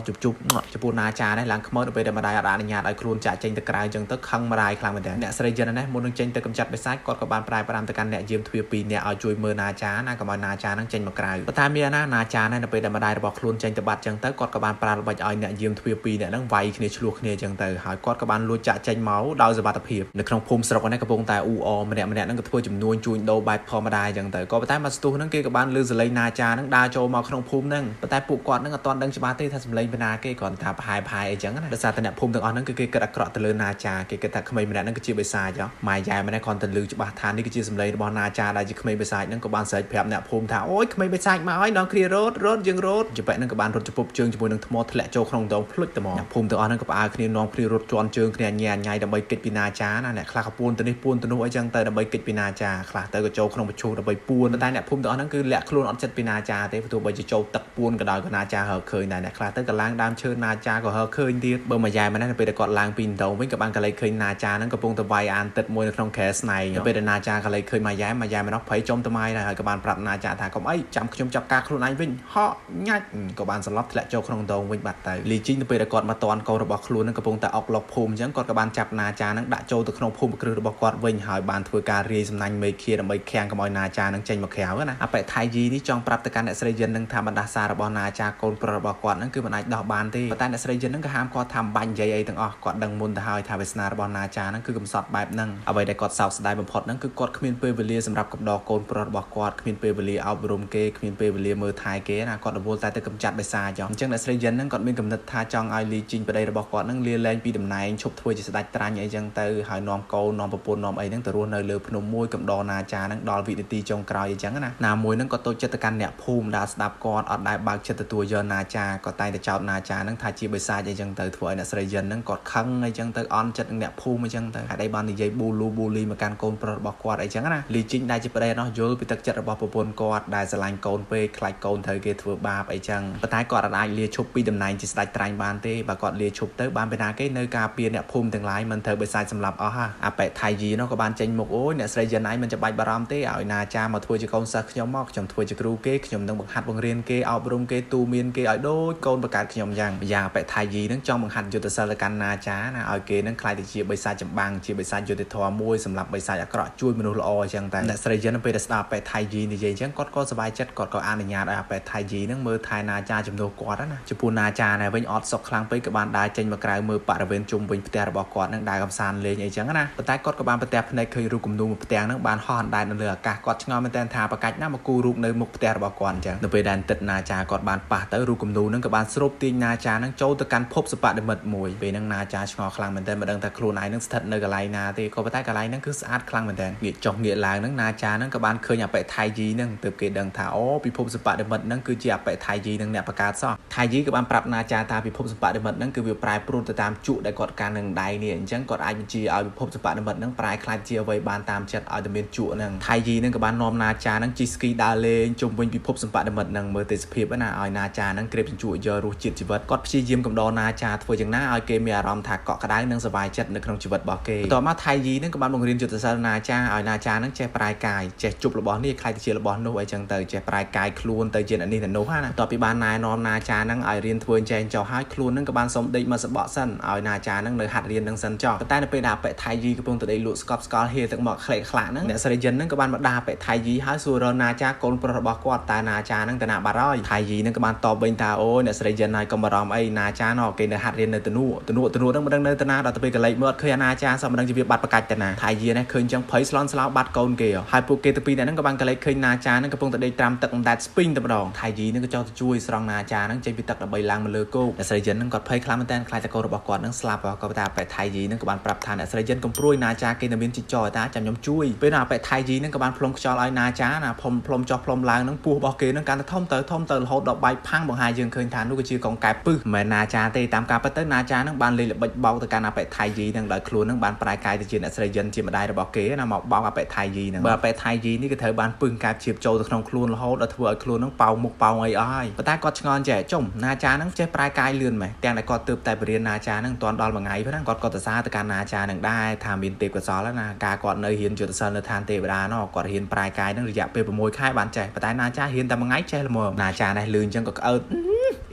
ជប់ជប់ចំពោះណាចានេះឡើងខ្មោចទៅពេលដែលម្ដាយអត់អនុញ្ញាតឲ្យខ្លួនចាក់ចេញទៅក្រៅចឹងទៅខឹងម្ដាយខ្លាំងមែនទែនអ្នកស្រីយិននេះមុននឹងចេញទៅកម្ចាត់បិសាចគាត់ក៏បានប្រែប្រាំទៅកាន់អ្នកយាមទ្វារ2នាក់ឲ្យជួយមើលណាចាណាកុំឲ្យណាចាហ្នឹងចេញមកក្រៅប៉ុន្តែមានណាណាចានេះនៅពេលដែលម្ដាយរបស់ខ្លួនចេញទៅបាត់ចឹងទៅគាត់ក៏បានប្រើល្បិចឲ្យអ្នកយាមទ្វារ2នាក់ហ្នឹងវាយគ្នាឆ្លោះគ្នាចឹងទៅហើយគាត់ក៏បានលួចចាក់ចេញមកដោយសុវត្ថិភាពនៅក្នុងភូមិស្រុកនេះកំពុងតែអ៊ូអម្នាក់ម្នាក់ហ្នឹងក៏ធ្វើចំនួនជួញដូរបែបធម្មតាចឹងទៅក៏ប៉ុន្តែមកស្ទុះហ្នឹងគេក៏បានលឺសលេងណាចាហ្នឹងដើរចូលមកក្នុងភូមិហ្នឹងប៉ុន្តែពួកគាត់ហ្នឹងអត់ទាន់ដឹងច្បាស់ទេថាសំឡេងពីណាគេគ្រាន់តែប្រហែលប្រហែលអីចឹងណាដោយសារតែអ្នកភូមិទាំងអស់ហ្នឹងគឺគេគិតអាក្រក់ទៅលើណាចាគេគិតថាក្មេងម្នាក់ហ្នឹងគឺជាបិសាចម៉ែយ៉ែម្នាក់គ្រាន់តែលឺច្បាស់ថានេះគឺជាសំឡេងរបស់ណាចាដែលជាក្មេងបិសាចហ្នឹងក៏បានស្រែកប្រាប់អ្នកភូមិថាអូយក្មេងបិសាចមកហើយដល់គ្រារត់រត់យើងរត់ជប៉ែហ្នឹងក៏បានរត់ជពប់ជើងជាមួយនឹងថ្មធ្លាក់ចូលក្នុងដងភ្លុចតែមកអ្នកភូមិទាំងអស់ហ្នឹងក៏ផ្អើលគ្នានាំគ្នារត់ជន់ជើងគ្នាញ៉ែញ៉ៃដើម្បីគេចពីណាចាណាអ្នកខ្លះក៏ពួនទៅនេះពួនទៅនោះអីចឹងទៅដើម្បីគេចពីណាចាខ្លះទៅក៏ចូលក្នុងប្រឈូសដើម្បីពួនតែអ្នកភូមិទាំងអស់ហ្នឹងគឺលាក់ខ្លួនអត់ចិត្តពីណាចាទេទោះបីជាចូលទឹកពួនក៏ដោយក៏ណាចាហើឃើញដែរអ្នកខ្លះទៅក៏ឡើងដើមឈើណាចាក៏ហើឃើញទៀតបើមួយយ៉ែម្នាក់នៅពេលដែលគាត់ឡើងពីដងវិញក៏បានកលេចឃើញណាចាហ្នឹងកំពុងតែវាយអានទឹកមួយនៅក្នុងក្រែស្នែងនៅពេលដែលណាចាកលេចឃើញមួយយ៉ែមួយយ៉ែម្នោះភ័យចំទៅម៉ាយដែរហើយក៏បានប្រាប់ណាចាថាកុំអីចាំខ្ញុំចាប់ការខ្លួនឯងវិញហក់ញាច់ក៏បានសន្លប់ធ្លាក់ចូលក្នុងដងវិញបាត់ទៅលីជីងនៅពេលដែលគាត់មកតន់កូនរបស់ខ្លួននឹងកំពុងតែអុកឡុកភូមិអញ្ចឹងគាត់ក៏បានចាប់ណាចានឹងដាក់ចូលទៅក្នុងភូមិគ្រឹះរបស់គាត់វិញហើយបានធ្វើការរាយសំណាញ់មេឃាដើម្បីខាំងកុំឲ្យណាចានឹងចេញមកក្រៅណាអបិថៃយីនេះចង់ប្រាប់ទៅកាន់អ្នកស្រីយិននឹងថាបណ្ដាសារបស់ណាចាកូនប្រុសរបស់គាត់នឹងគឺមិនអាចដោះបានទេប៉ុន្តែអ្នកស្រីយិននឹងក៏ហាមគាត់ថាមិនបាញ់និយាយអីទាំងអស់គាត់ដឹងមុនទៅហើយថាវាសនារបស់ណាចានឹងគឺកំសត់បែបហ្នឹងអ្វីដែលគាត់សោកស្ដាយបំផុតហ្នឹងគឺគាត់គ្មានពេលវេលាសម្រាប់កំដរកូនប្រុសរបស់គាត់គ្មានពេលវេលាអប់រំគេគ្មានពេលវេលាមើលថែគេណាគាត់រវល់តែទៅកម្ចាត់បិសាចអញ្ចឹងអ្នកស្រីយិននឹងគាត់មានកំណត់ថាចង់ឲ្យលីជីងប្តីរបស់គាត់នឹងលាលែងពីតំណែងឈប់ធ្វើជាស្ដេចត្រាញ់អីចឹងទៅហើយនាំកូននាំប្រពន្ធនាំអីហ្នឹងទៅរស់នៅលើភ្នំមួយកំដរណាចាហ្នឹងដល់វិនាទីចុងក្រោយអីចឹងណាណាមួយហ្នឹងក៏តូចចិត្តទៅកាន់អ្នកភូមិដែលស្ដាប់គាត់អត់ដែលបើកចិត្តទទួលយកណាចាក៏តែងតែចោទណាចាហ្នឹងថាជាបិសាចអីចឹងទៅធ្វើឲ្យអ្នកស្រីយិនហ្នឹងគាត់ខឹងអីចឹងទៅអន់ចិត្តនឹងអ្នកភូមិអីចឹងទៅហេតុអីបាននិយាយប៊ូលូប៊ូលីមកកាន់កូនប្រុសរបស់គាត់អីចឹងណាលីជីងដែលជាប្តីនោះយល់ពីទឹកចិត្តរបស់ប្រពន្ធគាត់ដែលស្រឡាញ់កូនពេកខ្លាចកូនត្រូវគេធ្វើបាបអីចឹងប៉ុន្តែគាត់អាចលាឈប់ពីតំណែងជាស្ដេចត្រាញ់បានទេបើគាត់លាឈប់ទៅបានពេលណាគេនៅការពារអ្នកភូមិទាំងឡាយមិនត្រូវបិសាចសម្លាប់អស់ហ่าអាប៉ែថៃយីនោះក៏បានចេញមុខអូយអ្នកស្រីយិនឯងមិនចាំបាច់បារម្ភទេឲ្យណាចាមកធ្វើជាកូនសិស្សខ្ញុំមកខ្ញុំធ្វើជាគ្រូគេខ្ញុំនឹងបង្ហាត់បង្រៀនគេអប់រំគេ ទូមានគេឲ្យដូចកូនបង្កើតខ្ញុំយ៉ាងម្យ៉ាងអបិថៃយីនឹងចង់បង្ហាត់យុទ្ធសិលទៅកាន់ណាចាណាឲ្យគេនឹងក្លាយទៅជាបិសាចចម្បាំងជាបិសាចយុត្តិធម៌មួយសម្រាប់បិសាចអាក្រក់ជួយមនុស្សល្អអញ្ចឹងតែអ្នកស្រីយិនពេលដែលស្ដាប់អបិថៃយីនិយាយអញ្ចឹងគាត់ក៏សប្បាយចិត្តគាត់ក៏អនុញ្ញាតឲ្យអបិថៃយីនឹងមើលថែណាចាជំនួសគាត់ណាចំពោះណាចាណែវិញអត់សុខខ្លាំងពេកក៏បានដើរចេញមកក្រៅមើលបរិវេណជុំវិញផ្ទះរបស់គាត់នឹងដើរកំសាន្តលេងអីចឹងណាប៉ុន្តែគាត់ក៏បានប្រទះភ្នែកឃើញរូបគំនូរមួយផ្ទាំងនឹងបានហោះអណ្ដែតនៅលើអាកាសគាត់ឆ្ងល់មែនទែនថាប្រកាច់ណាមកគូរូបនៅមុខផ្ទះរបស់គាត់អញ្ចឹងនៅពេលដែលទឹកណាចាគាត់បានប៉ះទៅរូបគំនូរនឹងក៏បានស្រូបទាញណាចានឹងចូលទៅកាន់ភពសបនិមិត្តមួយពេលហ្នឹងណាចាឆ្ងល់ខ្លាំងមែនទែនមិនដឹងថាខ្លួនឯងនឹងស្ថិតនៅកន្លែងណាទេក៏ប៉ុន្តែកន្លែងហ្នឹងគឺស្អាតខ្លាំងមែនទែនងាកចុះងាកឡើងហ្នឹងណាចាហ្នឹងក៏បានឃើញអបិថៃយីហ្នឹងទើបគេដឹងថាអូពិភពសបនិមិត្តហ្នឹងគឺជាអបិថៃយីនឹងអ្នកបង្កើតសោះថៃយីក៏បានប្រាប់ណាចាថាពិភពសបនិមិត្តហ្នឹងគឺវាប្រែប្រួលទៅតាមជក់ដែលគាត់កាន់នឹងដៃនេះអញ្ចឹងគាត់អាចបញ្ជាឲ្យពិភពសបនិមិត្តហ្នឹងប្រែក្លាយជាអ្វីបានតាមចិត្តឲ្យតែមានជក់ហ្នឹងថៃយីហ្នឹងក៏បាននាំណាចាហ្នឹងជិះស្គីដើរលេងជុំវិញពិភពសបនិមិត្តហ្នឹងមើលទេសភាពណាឲ្យណាចាហ្នឹងក្រេបជញ្ជក់យករសជាតិជីវិតគាត់ព្យាយាមកំដរណាចាធ្វើយ៉ាងណាឲ្យគេមានអារម្មណ៍ថាកក់ក្ដៅនិងសប្បាយចិត្តនៅក្នុងជីវិតរបស់គេបន្ទាប់មកថៃយីហ្នឹងក៏បានបង្រៀនយុទ្ធសាស្ត្រណាចាឲ្យណាចាហ្នឹងចេះប្រែកាយចេះជប់របស់នេះក្លាយទៅជារបស់នោះអីចឹងទៅចេះប្រែកាយខ្លួនទៅជាអ្នកនេះអ្នកនោះណាបន្ទាប់ពីបានណែនាំណាចាហ្នឹងឲ្យរៀនធ្វើចែងចោះហើយខ្លួនហ្នឹងក៏បានសុំដេកមកសបកសិនឲ្យណាចាហ្នឹងនៅហាត់រៀនហ្នឹងសិនចោះប៉ុន្តែនៅពេលដែលអបិថៃយីកំពុងតែដេកលក់ស្កប់ស្កល់ហៀទឹកមកក្លែកខ្លាក់ហ្នឹងអ្នកស្រីយិនហ្នឹងក៏បានមកដាអបិថៃយីហើយសួររកណាចាកូនប្រុសរបស់គាត់តើណាចាហ្នឹងទៅណាបាត់ហើយថៃយីហ្នឹងក៏បានតបវិញថាអូអ្នកស្រីយិនហើយកុំបារម្ភអីណាចាណោះគេនៅហាត់រៀននៅទនួទនួហ្នឹងមិនដឹងនៅទៅណាដល់ទៅពេលកលេចមើលអត់ឃើញអាណាចាសោះមិនដឹងជាវាបាត់ប្រកាច់ទៅណាថៃយីនេះឃើញចឹងភ័យស្លន់ស្លោបាត់កូនគេហើយពួកគេទៅពីរនាក់ហ្នឹងក៏បានកលេចឃើញណាចាហ្នឹងកំពុងតែដេកត្រាំទឹកអណ្ដែតស្ពីងតែម្ដងថៃយីហ្នឹងក៏ចង់ទៅជួយស្រង់ណាចាហ្នឹងចេញពីទឹកដើម្បីឡើងមកលើគោកអ្នកស្រីយិនហ្នឹងគាត់ភ័យខ្លាំងមែនតើខ្លាចតែកូនរបស់គាត់ហ្នឹងស្លាប់ក៏ប៉ុន្តែអបិថៃយីហ្នឹងក៏បានប្រាប់ថាអ្នកស្រីយិនកុំព្រួយណាចាគេនៅមានជីចោតាចាំខ្ញុំជួយពេលណាអបិថៃយីហ្នឹងក៏បានផ្លុំខ្យល់ឲ្យណាចាណាផ្លុំចុះផ្លុំឡើងហ្នឹងពោះរបស់គេហ្នឹងកាន់តែធំទៅធំទៅរហូតដល់បែកផាំងបង្ហាញយើងឃើញថានោះគឺជាកងកែពឹសមិនមែនណាចាទេតាមការពិតទៅណាចាហ្នឹងបានលេងល្បិចបោកទៅកាន់អបិថៃយីហ្នឹងដោយខ្លួនហ្នឹងបានប្រែកាយទៅជាអ្នកស្រីយិនជាម្ដាយរបស់គេណាមកបោកអបិថៃយីហ្នឹងបើអបិថៃយីនេះក៏ត្រូវបានពឹងកែបជាបចូលទៅក្នុងខ្លួនរហូតដល់ធ្វើឲ្យខ្លួនហ្នឹងប៉ោងមុខប៉ោងអីអស់ហើយប៉ុន្តែគាត់ឆ្ងល់ចេះចុំណាចាហ្នឹងចេះប្រែកាយលឿនម៉េះទាំងតែគាត់ទើបតែបរៀនណាចាហ្នឹងមិនទាន់ដល់មួយថ្ងៃហ្នឹងគាត់ក៏ទៅសារទៅកាន់ណាចាហ្នឹងដែរថាមានទេពកោសលណាការគាត់នៅរៀនយុទ្ធសិលនៅឋានទេវតាណោះគាត់រៀនប្រែកាយហ្នឹងរយៈពេល6ខែបានចេះប៉ុន្តែណាចារៀនតែមួយថ្ងៃចេះល្មមណាចានេះលឿនអញ្ចឹងក៏ក្អើត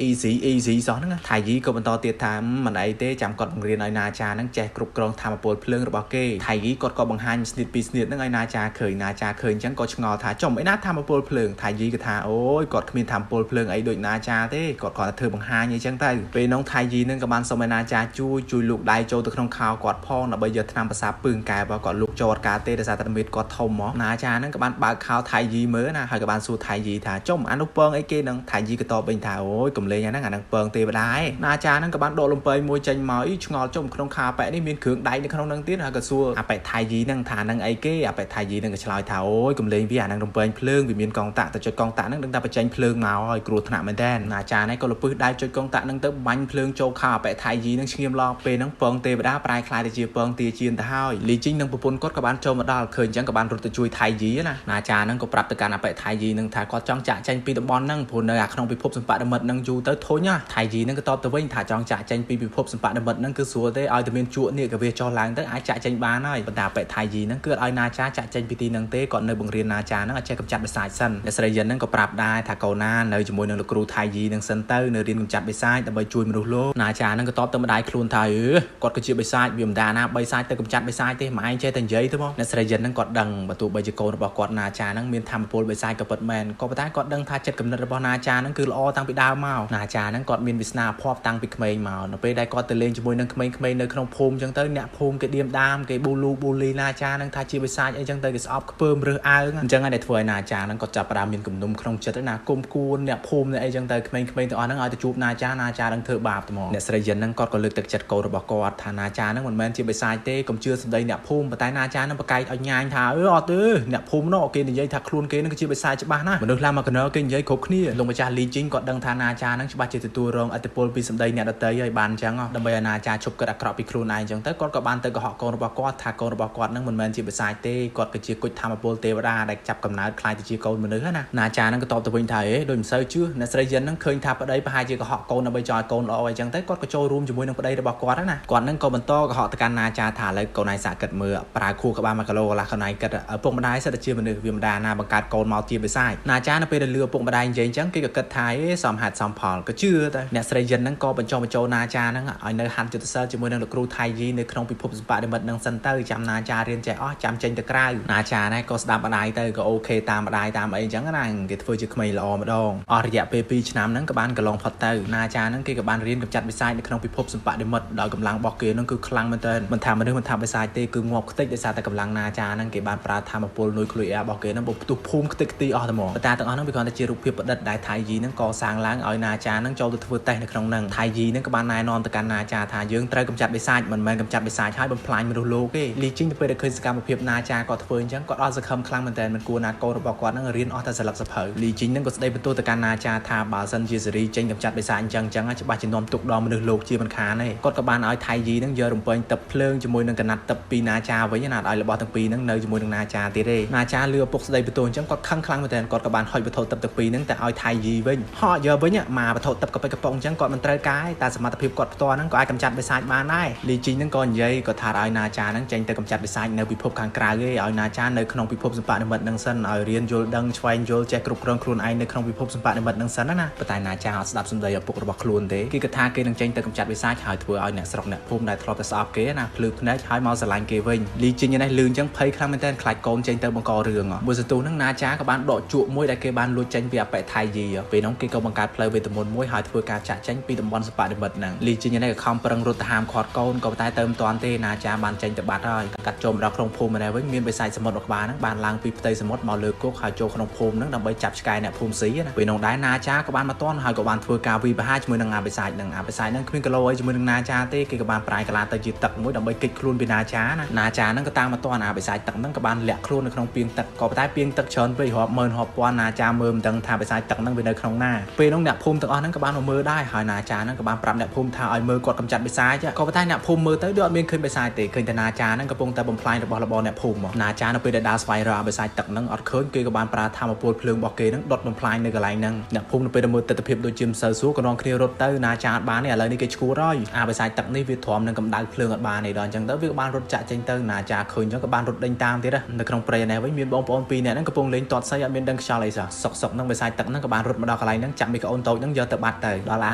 easy easy សោះហ្នឹងថៃយីក៏បន្តទៀតថាមិនអីទេចាំគាត់បង្រៀនឲ្យណាចាហ្នឹងចេះគ្រប់គ្រងធម្មពលភ្លើងរបស់គេថៃយីគាត់ក៏បង្ហាញស្នៀតពីស្នៀតហ្នឹងឲ្យណាចាឃើញណាចាឃើញអញ្ចឹងក៏ឆ្ងល់ថាចំអីណាធម្មពលភ្លើងថៃយីក៏ថាអូយគាត់គ្មានធម្មពលភ្លើងអីដូចណាចាទេគាត់គ្រាន់តែធ្វើបង្ហាញអីចឹងទៅពេលនោះថៃយីហ្នឹងក៏បានសុំឲ្យណាចាជួយលូកដៃចូលទៅក្នុងខោគាត់ផងដើម្បីយកថ្នាំប្រសាពឹងកែរបស់គាត់លូកចូលអត់ការទេដោយសារតែមេតគាត់ធំហ្មងណាចាហ្នឹងក៏បានបើកខោថៃយីមើលណាហើយក៏បានសួរថៃយីថាចំអានោះពងអីគេហ្នឹងថៃយីក៏តបវិញថាអូយកំលេងអាហ្នឹងអាហ្នឹងពងទេវតាឯណាចាហ្នឹងក៏បានដកលំពែងមួយចេញមកអីឆ្ងល់ចំក្នុងខាប៉ែនេះមានគ្រឿងដៃនៅក្នុងហ្នឹងទៀតហើយក៏សួរអាប៉ែថៃយីហ្នឹងថាហ្នឹងអីគេអាប៉ែថៃយីហ្នឹងក៏ឆ្លើយថាអូយកំលេងវាអាហ្នឹងរំពែងភ្លើងវាមានកងតាក់ទៅចុចកងតាក់ហ្នឹងដឹងតែបញ្ចេញភ្លើងមកហើយគ្រោះថ្នាក់មែនតើណាចានេះក៏លពឹសដៃចុចកងតាក់ហ្នឹងទៅបាញ់ភ្លើងចូលខោអាប៉ែថៃយីហ្នឹងឈ្ងៀមឡងពេលហ្នឹងពងទេវតាប្រែក្លាយទៅជាពងទាជៀនទៅហើយលីជីងនិងប្រពន្ធគាត់ក៏បានចូលមកដល់ឃើញអញ្ចឹងក៏បានរត់ទៅជួយថៃយីណាណាចាហ្នឹងក៏ប្រាប់ទៅកាន់អាប៉ែថៃយីហ្នឹងថាគាត់ចង់ចាក់ចេញពីតំបន់ហ្នឹងព្រោះនៅអាក្នុងពិភពសម្បត្តិមិត្តហ្នឹងយូរទៅធុញណាថៃយីហ្នឹងក៏តបទៅវិញថាចង់ចាក់ចេញពីពិភពសម្បត្តិមិត្តហ្នឹងគឺស្រួលទេឲ្យតែមានជក់នេះក៏វាចុះឡើងទៅអាចចាក់ចេញបានហើយប៉ុន្តែអាប៉ែថៃយីហ្នឹងគឺអត់ឲ្យណាចាចាក់ចេញពីទីហ្នឹងទេគាត់នៅបង្រៀនណាចាហ្នឹងឲ្យចេះកម្ចាត់បិសាចសិនអ្នកស្រីយិនហ្នឹងក៏ប្រាប់ដែរថាកូនណានៅជាមួយនឹងលោកគ្រូថៃយីហ្នឹងសិនទៅនៅរៀនកម្ចាត់បិសាចដើម្បីជួយមនុស្សលោកណាចាហ្នឹងក៏តបទៅម្ដាយខ្លួនថាអឺគាត់ក៏ជាបិសាចវាមិនដាណាបិសាចទៅកម្ចាត់បិសាចទេម៉ែឯងចេះតែនិយាយទៅមកអ្នកស្រីយិនហ្នឹងគាត់ដឹងបើទោះបីជាកូនរបស់គាត់ណាចាហ្នឹងមានធម៌ពលបិសាចក៏ពិតមែនក៏ប៉ុន្តែគាត់ដឹងថាចិត្តគំនិតរបស់ណាចាហ្នឹងគឺល្អតាំងពីដើមមកណាចាហ្នឹងគាត់មានវាសនាភ័ព្វតាំងពីក្មេងមកនៅពេលដែលគាត់ទៅលេងជាមួយនឹងក្មេងៗនៅក្នុងភូមិអញ្ចឹងទៅអ្នកភូមិគេឌៀមដាមគេប៊ូលូប៊ូលីណាចាហ្នឹងថាជាបិសាចអីចឹងទៅគេស្អប់ខ្ពើមរើសអើងអញ្ចឹងហើយដែលធ្វើឲ្យណាចាហ្នឹងគាត់ចាប់ផ្ដើមមានគំនុំក្នុងចិត្តណាគុំគួនអ្នកភូមិអ្នកអីចឹងទៅក្មេងៗទាំងអស់ហ្នឹងឲ្យទៅជួបណាចាណាចានឹងធ្វើបាបត្មងអ្នកស្រីយិនហ្នឹងគាត់ក៏លើកទឹកចិត្តកូនរបស់គាត់ថាណាចាហ្នឹងមិនមែនជាបិសាចទេកុំជឿសម្ដីអ្នកភូមិប៉ុន្តែណាចាហ្នឹងប្រកែកឲ្យញ៉ាញថាអឺអត់ទេអ្នកភូមិនោះគេនិយាយថាខ្លួនគេហ្នឹងគឺជាបិសាចច្បាស់ណាស់មនុស្សឡើងមកកណើគេនិយាយគ្រប់គ្នាលោកម្ចាស់លីជីងគាត់ដឹងថាណាចា ហ្នឹងច្បាស់ជាទទួលរងឥទ្ធិពលពីសម្ដីអ្នកដទៃហើយបានអញ្ចឹងដើម្បីឲ្យណាចាឈប់គិតអាក្រក់ពីខ្លួនឯងអញ្ចឹងទៅគាត់ក៏បានទៅកុហកកូនរបស់គាត់ថាកូនរបស់គាត់ហ្នឹងមិនមែនជាបិសាចទេគាត់គឺជាគុជធម្មពលទេវតាដែលចាប់កំណើតក្លាយទៅជាកូនមនុស្សណាណាចាហ្នឹងក៏តបទៅវិញថាអេដូចមិនសូវជឿអ្នកស្រីយិនហ្នឹងឃើញថាប្តីប្រហែលជាកុហកកូនដើម្បីចង់ឲ្យកូនល្អអញ្ចឹងទៅគាត់ក៏ចូលរួមជាមួយនឹងប្តីរបស់គាត់ណាគាត់ហ្នឹងក៏បន្តកុហកទៅកាន់ណាចាថាឥឡូវកូនឯងសាកគិតមើលប្រើខួរក្បាល1គីឡូកន្លះកូនឯងគិតឪពុកម្ដាយសិតតែជាមនុស្សវាមិនដាណាបង្កើតកូនមកជាបិសាចណាចានៅពេលដែលលឺឪពុកម្ដាយនិយាយអញ្ចឹងគេក៏គិតថាអេសមហេតុសមផលក៏ជឿទៅអ្នកស្រីយិនហ្នឹងក៏បញ្ចុះបញ្ចូលណាចាហ្នឹងឲ្យនៅហាន់យុទ្ធសិលជាមួយនឹងលោកគ្រូថៃយីនៅក្នុងពិភពសិប្បនិម្មិតហ្នឹងសិនទៅចាំណាចារៀនចេះអស់ចាំចេញទៅក្រៅណាចានេះក៏ស្ដាប់ម្ដាយទៅក៏ OK តាមម្ដាយតាមអីអញ្ចឹងណាគេធ្វើជាក្មេងល្អម្ដងអស់រយៈពេល2ឆ្នាំហ្នឹងក៏បានកន្លងផុតទៅណាចាហ្នឹងគេក៏បានរៀនកម្ចាត់បិសាចនៅក្នុងពិភពសិប្បនិម្មិតដោយកម្លាំងរបស់គេហ្នឹងគឺខ្លាំងមែនទែនមិនថាមនុស្សមិនថាបិសាចទេគឺងាប់ខ្ទេចដោយសារតែកម្លាំងណាចាហ្នឹងគេបានប្រើធម្មពលនុយក្លុយអែរបស់គេហ្នឹងបំផ្ទុះភូមិខ្ទេចខ្ទីអស់តែហ្មងប៉ុន្តែទាំងអស់ហ្នឹងវាគ្រាន់តែជារូបភាពប្រឌិតដែលថៃយីហ្នឹងកសាងឡើងឲ្យណាចាហ្នឹងចូលទៅធ្វើតេស្តនៅក្នុងហ្នឹងថៃយីហ្នឹងក៏បានណែនាំទៅកាន់ណាចាថាយើងត្រូវកម្ចាត់បិសាចមិនមែនកម្ចាត់បិសាចហើយបំផ្លាញមនុស្សលោកទេលីជីងទៅពេលដែលឃើញសកម្មភាពណាចាគាត់ធ្វើអញ្ចឹងគាត់អត់សង្ឃឹមខ្លាំងមែនទែនមិនគួរណាកូនរបស់គាត់ហ្នឹងរៀនអស់តែស្លឹកសភៅលីជីងហ្នឹងក៏ស្ដីបន្ទោសទៅកាន់ណាចាថាបើសិនជាសេរីចេញកម្ចាត់បិសាចអញ្ចឹងច្បាស់ជានាំទុកដល់មនុស្សលោកជាមិនខានទេគាត់ក៏បានឲ្យថៃយីហ្នឹងយករំពែងទឹកភ្លើងជាមួយនឹងកណាត់ទឹកពីណាចាវិញណាឲ្យរបស់ទាំងពីរហ្នឹងនៅជាមួយនឹងណាចាទៀតទេណាចាលឺឪពុកស្ដីបន្ទោសអញ្ចឹងគាត់ខឹងខ្លាំងមែនទែនគាត់ក៏បានហុចវត្ថុទឹកទាំងពីរហ្នឹងតែឲ្យថៃយីវិញហក់យកវិញមកវត្ថុទឹកកប៉ិកកំប៉ុងអញ្ចឹងគាត់មិនត្រូវការតែសមត្ថភាពគាត់ផ្ទាល់ហ្នឹងក៏អាចកម្ចាត់បិសាចបានដែរលីជីងហ្នឹងក៏និយាយក៏ថាឲ្យណាចាហ្នឹងចេញទៅកម្ចាត់បិសាចនៅពិភពខាងក្រៅទេឲ្យណាចានៅក្នុងពិភពសិប្បនិម្មិតហ្នឹងសិនឲ្យរៀនយល់ដឹងឆ្វែងយល់ចេះគ្រប់គ្រងខ្លួនឯងនៅក្នុងពិភពសិប្បនិម្មិតហ្នឹងសិនណាប៉ុន្តែណាចាអត់ស្ដាប់សម្ដីឪពុករបស់ខ្លួនទេគេគិតថាគេនឹងចេញទៅកម្ចាត់បិសាចហើយធ្វើឲ្យអ្នកស្រុកអ្នកភូមិដែលធ្លាប់តែស្អប់គេណាភ្លឺភ្នែកហើយមកស្រឡាញ់គេវិញលីជីងនេះលឺអញ្ចឹងភ័យខ្លាំងមែនទែនខ្លាចកូនចេញទៅបង្ករឿងមួយសន្ទុះហ្នឹងណាចាក៏បានដកជក់មួយដែលគេបានលួចចេញពីអបិថៃយីពេលនោះគេក៏បង្កើតផ្លូវវេទមន្តមួយហើយធ្វើការចាក់ចេញពីតំបន់សិប្បនិម្មិតហ្នឹងលីជីងនេះក៏ខំប្រឹងរត់ទៅហាមឃាត់កូនក៏តែទៅមិនទាន់ទេណាចាបានចេញទៅបាត់ហើយកាត់ចូលមកដល់ក្នុងភូមិនេះវិញមានបិសាចសមុទ្រមួយក្បាលហ្នឹងបានឡើងពីផ្ទៃសមុទ្រមកលើគោកហើយចូលក្នុងភូមិហ្នឹងដើម្បីចាប់ឆ្កែអ្នកភូមិស៊ីណាពេលនោះដែរណាចាក៏បានមកទាន់ហើយក៏បានធ្វើការវិបហាជាមួយនឹងអាបិសាចហ្នឹងអាបិសាចហ្នឹងគ្មានគីឡូអីជាមួយនឹងណាចាទេគេក៏បានប្រែកាឡាទៅជាទឹកមួយដើម្បីគេចខ្លួនពីណាចាណាណាចាហ្នឹងក៏តាមមកទាន់អាបិសាចទឹកហ្នឹងក៏បានលាក់ខ្លួននៅក្នុងពាងទឹកក៏ប៉ុន្តែពាងទឹកច្រើនពេករាប់ម៉ឺនរាប់ពាន់ណាចាមើលមិនដឹងថាបិសាចទឹកហ្នឹងវានៅក្នុងណាពេលនោះអ្នកភូមិទាំងអស់ហ្នឹងក៏បានមកមើលដែរហើយណាចាហ្នឹងក៏បានប្រាប់អ្នកភូមិថាឲ្យមើលគាត់កម្ចាត់បិសាចក៏ប៉ុន្តែអ្នកភូមិមើលទៅដូចអត់មានឃើញបិសាចទេឃើញតែណាចាហ្នឹងកំពុងតែបំផ្លាញរបស់របរអ្នកភូមិណាចានៅពេលដែលដើរស្វែងរកអាបិសាចទឹកហ្នឹងអត់ឃើញគេក៏បានប្រើធម្មពលភ្លើងរបស់គេហ្នឹងដុតបំផ្លាញនៅកន្លែងហ្នឹងអ្នកភូមិនៅពេលដែលមើលទិដ្ឋភាពដូចជាមិនសូវស្រួលក៏នាំគ្នារត់ទៅណាចាអត់បានទេឥឡូវនេះគេឈួរហើយអាបិសាចទឹកនេះវាទ្រាំនឹងកម្ដៅភ្លើងអត់បានទេដល់អញ្ចឹងទៅវាក៏បានរត់ចាក់ចេញទៅណាចាឃើញអញ្ចឹងក៏បានរត់ដេញតាមទៀតនៅក្នុងព្រៃនេះវិញមានបងប្អូនពីរនាក់ហ្នឹងកំពុងលេងទាត់សីអត់មានដឹងខ្យល់អីសោះសុកសុកហ្នឹងបិសាចទឹកហ្នឹងក៏បានរត់មកដល់កន្លែងហ្នឹងចាប់មីក្អូនតូចហ្នឹងយកទៅបាត់ទៅដល់អា